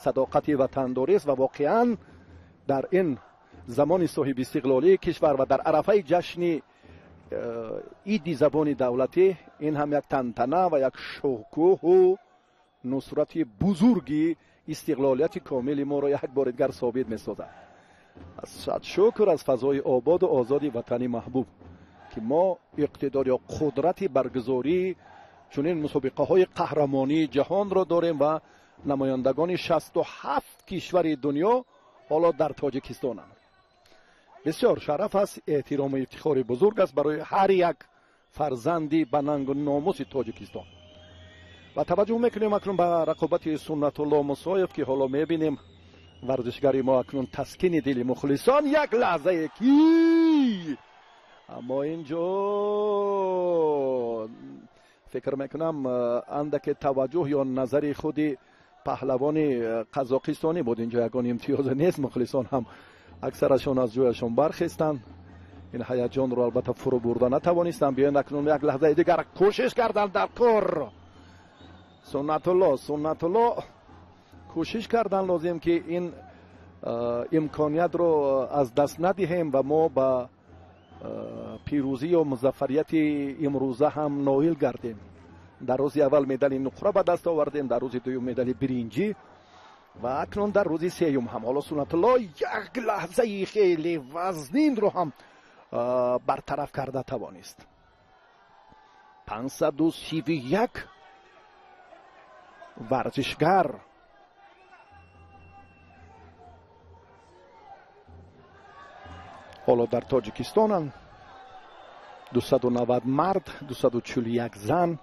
садоқати ватандорист ва воқеан дар ин замони соҳибистиқлолии кишвар ва дар арафаи ҷашни иди забони давлатӣ ин ҳам як тантана ва як шукӯҳу нусрати бузурги истиқлолияти комили моро як бори дигар собит месозад. Сад шукр аз фазои ободу озоди ватани маҳбуб, ки мо иқтидор ё қудрати баргузории чунин мусобиқаҳои қаҳрамонии ҷаҳонро дорем ва намояндагони 67 кишвари дунё ҳоло дар Тоҷикистонанд. Бисёр шараф аст, эҳтирому ифтихори бузург аст барои ҳар як фарзанди ба нангу номуси Тоҷикистон. Ва таваҷҷӯҳ мекунем акнун ба рақобати Суннатулло Мусоев, ки ҳоло мебинем варзишгари мо акнун таскини дили мухлисон як лаҳзае ки, аммо инҷо фикр мекунам андаке таваҷҷӯҳ ё назари худи паҳлавони қазоқистонӣ буд. Инҷо ягон имтиёзе нест, мухлисон ҳам аксарашон аз ҷояшон бархестанд. Ин ҳаяҷонро албатта фурӯ бурда натавонистанд. Биёед акнун як лаҳзаи дигар кӯшиш карданд дар кор. Суннатулло кӯшиш кардан лозим, ки ин имкониятро аз даст надиҳем ва мо ба пирӯзӣ ё музаффарияти имрӯза ҳам ноил гардем. Дар рӯзи аввал медали нуқра ба даст овардем, дар рӯзи дуюм медали биринҷӣ ва акнун дар рӯзи сеюм ҳам. Ҳоло Суннатулло як лаҳзаи хеле вазнинро ҳам бартараф карда тавонист. 531 варзишгар ҳоло дар Тоҷикистонанд. 290 мард, 241 зан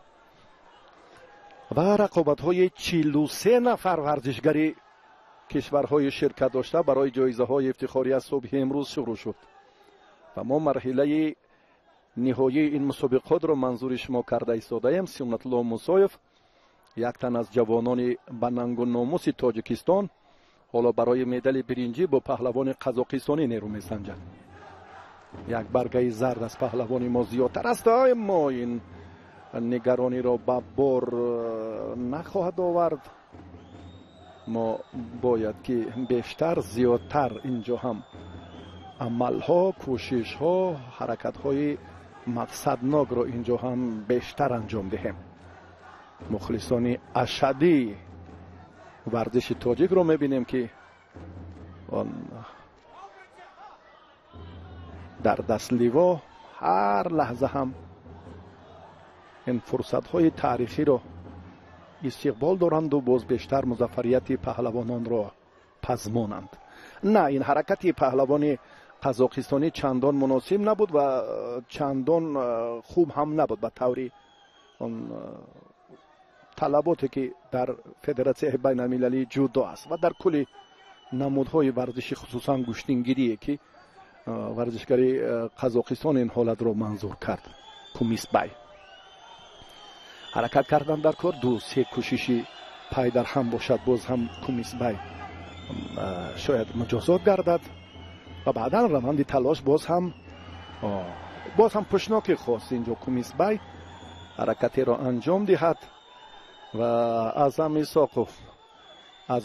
ва рақобатҳои 43 нафар варзишгари кишварҳои ширкат дошта барои ҷоизаҳои ифтихорӣ аз субҳи имрӯз шурӯъ шуд ва мо марҳилаи ниҳоии ин мусобиқотро манзури шумо карда истодаем. Суннатулло Мусоев, як тан аз ҷавонони ба нангу номуси Тоҷикистон, ҳоло барои медали биринҷӣ бо паҳлавони қазоқистонӣ нерӯ месанҷад. Як баргаи зард аз паҳлавони мо зиёдтар аст, аммо ин нигарониро ба бор нахоҳад овард. Мо бояд ки бештар, зиёдтар инҷо ҳам амалҳо, кӯшишҳо, ҳаракатҳои мақсаднокро инҷо ҳам бештар анҷом диҳем. Мухлисони ашадии варзиши тоҷикро мебинем, ки он дар дастливо ҳар лаҳза ҳам ин фурсатҳои таърихиро истиқбол доранду боз бештар музаффарияти паҳлавононро пазмонанд. На, ин ҳаракати паҳлавони қазоқистонӣ чандон муносиб набуд ва чандон хуб ҳам набуд ба таври он талаботе ки дар федератсияи байналмилалии ҷудо аст ва дар кулли намудҳои варзиши, хусусан гӯштингирие, ки варзишгари Қазоқистон ин ҳолатро манзур кард. Кумисбай ҳаракат кардан дар кор, ду се кӯшиши пай дар ҳам бошад, боз ҳам Кумисбай шояд муҷозот гардад ва баъдан раванди талош боз ҳам Боз ҳам пушнокӣ хост инҷо Кумисбай ҳаракатеро анҷом диҳад ва Аъзам Исоқов аз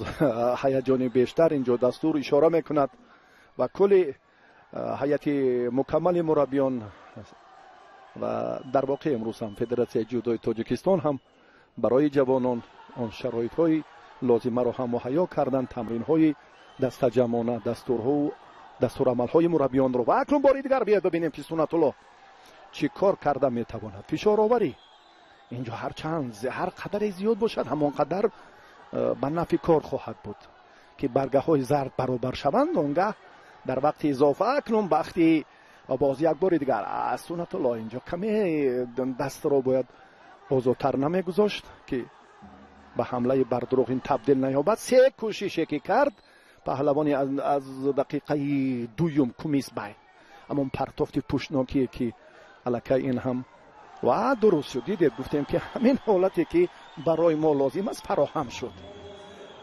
ҳаяҷони бештар инҷо дастур ишора мекунад ва кулли ҳайати мукаммали мураббиён ва дар воқеъ имрӯз ҳам Федератсияи ҷудои Тоҷикистон ҳам барои ҷавонон он шароитҳои лозимаро ҳам муҳайё карданд, тамринҳои дастаҷамъона, дастурҳо, дастурамалҳои мураббиёнро. Ва акнун бори дигар биёед бибинем, ки Суннатулло чӣ кор карда метавонад. Фишороварӣ инҷо ҳарчанд ҳар қадаре зиёд бошад, ҳамон қадар ба нафъи кор хоҳад буд, ки баргаҳои зард баробар шаванд. Он гаҳ дар вақти изофа акнун вақти боз як бори дигар Суннатулло инҷо каме дастро бояд озодтар намегузошт, ки ба ҳамлаи бардурӯғин табдил наёбад. Се кӯшише ки кард паҳлавони аз дақиқаи дуюм Кумисбай, ҳамон партофти пуштнокие, ки аллакай ин ҳам ва дуруст шуд. Дидед, гуфтем, ки ҳамин ҳолате ки барои мо лозим аст, фароҳам шуд.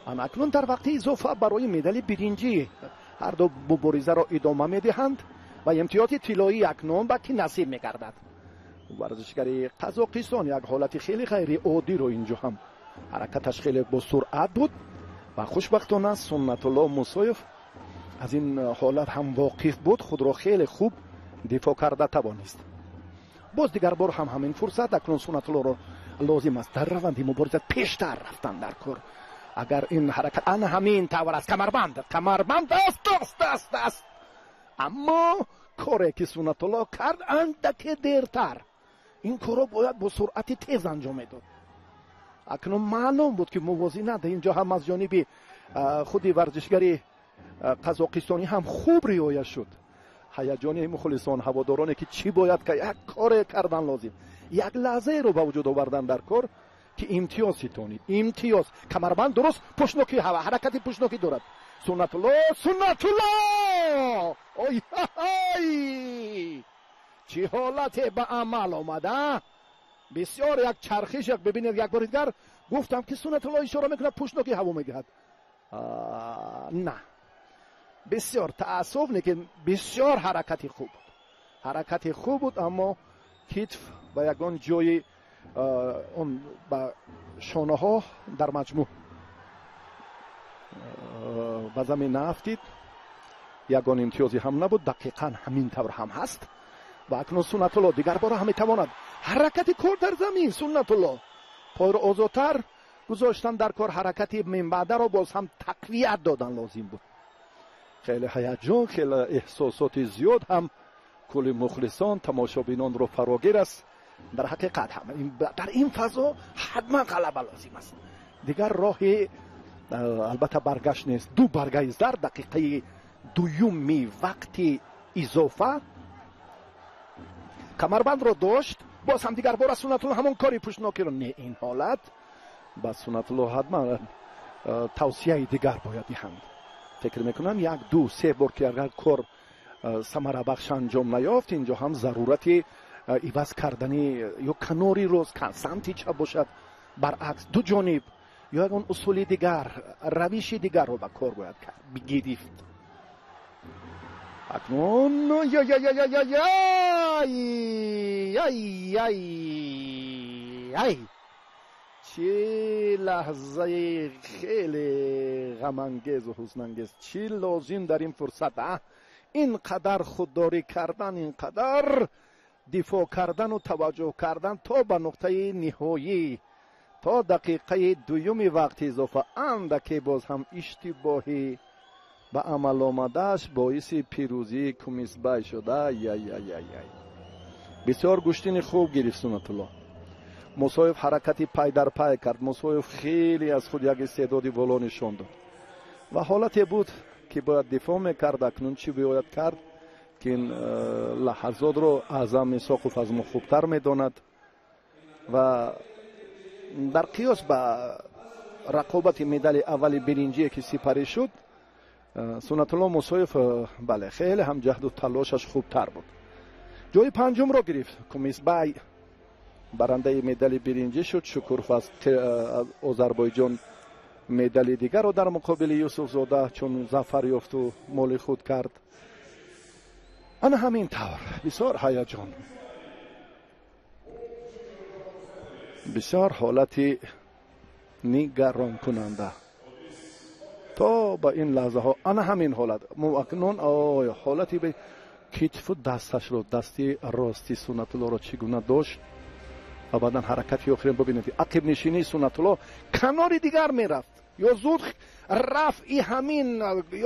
Ана акнун дар вақти изофа барои медали биринҷӣ ҳарду муборизаро идома медиҳанд ва имтиёзи тиллоӣ акнун ба кӣ насиб мегардад? Варзишгари Қазоқистон як ҳолати хеле ғайриоддиро инҷо ҳам ҳаракаташ хеле бо суръат буд ва хушбахтона Суннатулло Мусоев аз ин ҳолат ҳам воқиф буд, худро хеле хуб дифоъ карда тавонист. Боз дигар бор ҳам ҳамин фурсат. Акнун Суннатуллоро лозим аст дар раванди мубориза пештар рафтан дар кор. Агар ин ҳаракат ана ҳамин тавр аст, камарбанд, камарбанд, даст, даст, даст, даст. Аммо коре ки Суннатулло кард, андаке дертар ин корро бояд бо суръати тез анҷом медод. Акнун маълум буд, ки мувозинат инҷо ҳам аз ҷониби худи варзишгари қазоқистонӣ ҳам хуб риоя шуд. Ҳаяҷони мухлисон, ҳаводороне, ки чӣ бояд, як коре кардан лозим, як лаҳзаеро ба вуҷуд овардан дар кор, ки имтиёз ситонӣ, имтиёз. Камарбанд дуруст, пушнокӣ, ҳава ҳаракати пушнокӣ дорад Суннатулло. Суннатулло, ой, чӣ ҳолате ба амал омада! Бисёр як чархиш, як бибинед, як бори дигар гуфтам, ки Суннатулло ишора мекунад, пушнокӣ ҳаво медиҳад. На, бисёр таассуф, лекин бисёр ҳаракати хуб буд, ҳаракати хуб буд, аммо китф ба ягон ҷои он ба шонаҳо дар маҷмӯъ ба замин наафтид, ягон имтиёзе ҳам набуд. Дақиқан ҳамин тавр ҳам ҳаст. Ва акнун Суннатулло дигар бора ҳам метавонад ҳаракати кор дар замин. Суннатулло пойро озодтар гузоштан дар кор, ҳаракати минбаъдаро боз ҳам тақвият додан лозим буд. Хеле ҳаяҷон, хеле эҳсосоти зиёд ҳам кулли мухлисон, тамошобинонро фарогир аст. Дар ҳақиқат ҳам дар ин фазо ҳатман ғалаба лозим аст, дигар роҳи албатта баргашт нест. Ду баргаи зард дақиқаи дуюми вақти изофа. Камарбандро дошт, боз ҳам дигар бора Суннатулло ҳамон кори пуштнокиро. Не, ин ҳолат ба Суннатулло ҳатман тавсияи дигар бояд диҳанд. Фикр мекунам, як, ду, се бор ки агар кор самарабахш анҷом наёфт, инҷо ҳам зарурати иваз кардани ё канори рост, самти чап бошад, баръакс ду ҷониб ё ягон усули дигар, равиши дигарро ба кор бояд гирифт. Акнун яй, чӣ лаҳзаи хеле ғамангезу ҳузнангез! Чӣ лозим дар ин фурсат, а ин қадар худдорӣ кардан, ин қадар дифоъ кардану таваҷҷӯҳ кардан то ба нуқтаи ниҳоӣ, то дақиқаи дуюми вақти изофа. Андаке боз ҳам иштибоҳӣ ба амал омадааш боиси пирӯзии Кумисбай шуда. Яй, бисёр гӯштини хуб гирифт Суннатулло Мусоев, ҳаракати пай дар пай кард. Мусоев хеле аз худ як истеъдоди воло нишон дод ва ҳолате буд, ки бояд дифоъ мекард. Акнун чӣ бояд кард, ки ин лаҳазотро Аъзам Исоқов аз мо хубтар медонад. Ва дар қиёс ба рақобати медали аввали биринҷие, ки сипарӣ шуд, Суннатулло Мусоев, бале, хеле ҳам ҷаҳду талошаш хубтар буд. Ҷои панҷумро гирифт Кумисбай, барандаи медали биринҷӣ шуд. Шукуров аз Озарбойҷон медали дигарро дар муқобили Юсуфзода чун зафар ёфту моли худ кард. Ана ҳамин тавр бисёр ҳаяҷон, бисёр ҳолати нигаронкунанда то ба ин лаҳзаҳо. Ана ҳамин ҳолат акнун ҳолати китфу дасташро, дасти рости Суннатуллоро чӣ гуна дошт ва баъдан ҳаракати охирин бибинед. Ақибнишинии Суннатулло канори дигар мерафт ё зуд рафъи ҳамин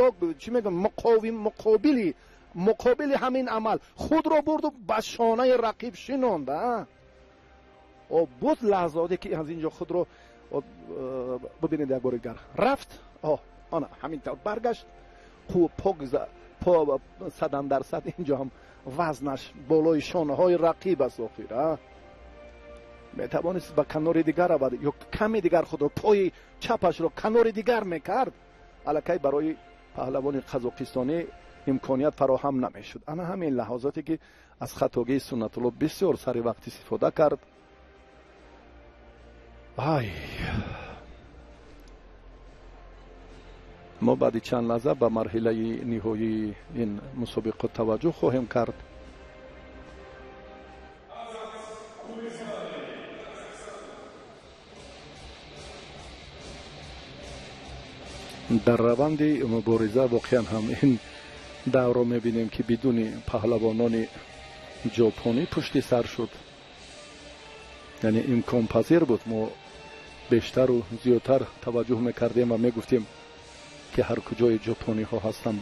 ё чӣ мегӯям муқобили ҳамин амал худро бурду ба шонаи рақиб шинонда. Буд лаҳзаоте ки аз инҷо худро бибинед, як бори дигар рафт, ана ҳамин тавр баргашт, пок 100% инҷо ҳам вазнаш болои шонаҳои рақиб аст. Охир метавонист ба канори дигар равад ё каме дигар худро пои чапашро канори дигар мекард, аллакай барои паҳлавони қазоқистонӣ имконият фароҳам намешуд. Ана ҳамин лаҳзоте ки аз хатогии Суннатулло бисёр сари вақт истифода кард. Ай, мо баъди чанд лаҳза ба марҳилаи ниҳоии ин мусобиқот таваҷҷӯҳ хоҳем кард. Дар раванди мубориза воқеан ҳам ин даврро мебинем, ки бидуни паҳлавонони ҷопонӣ пушти сар шуд, яъне имконпазир буд. Мо бештару зиёдтар таваҷҷӯҳ мекардем ва мегуфтем, ки ҳар куҷои ҷопониҳо ҳастанд.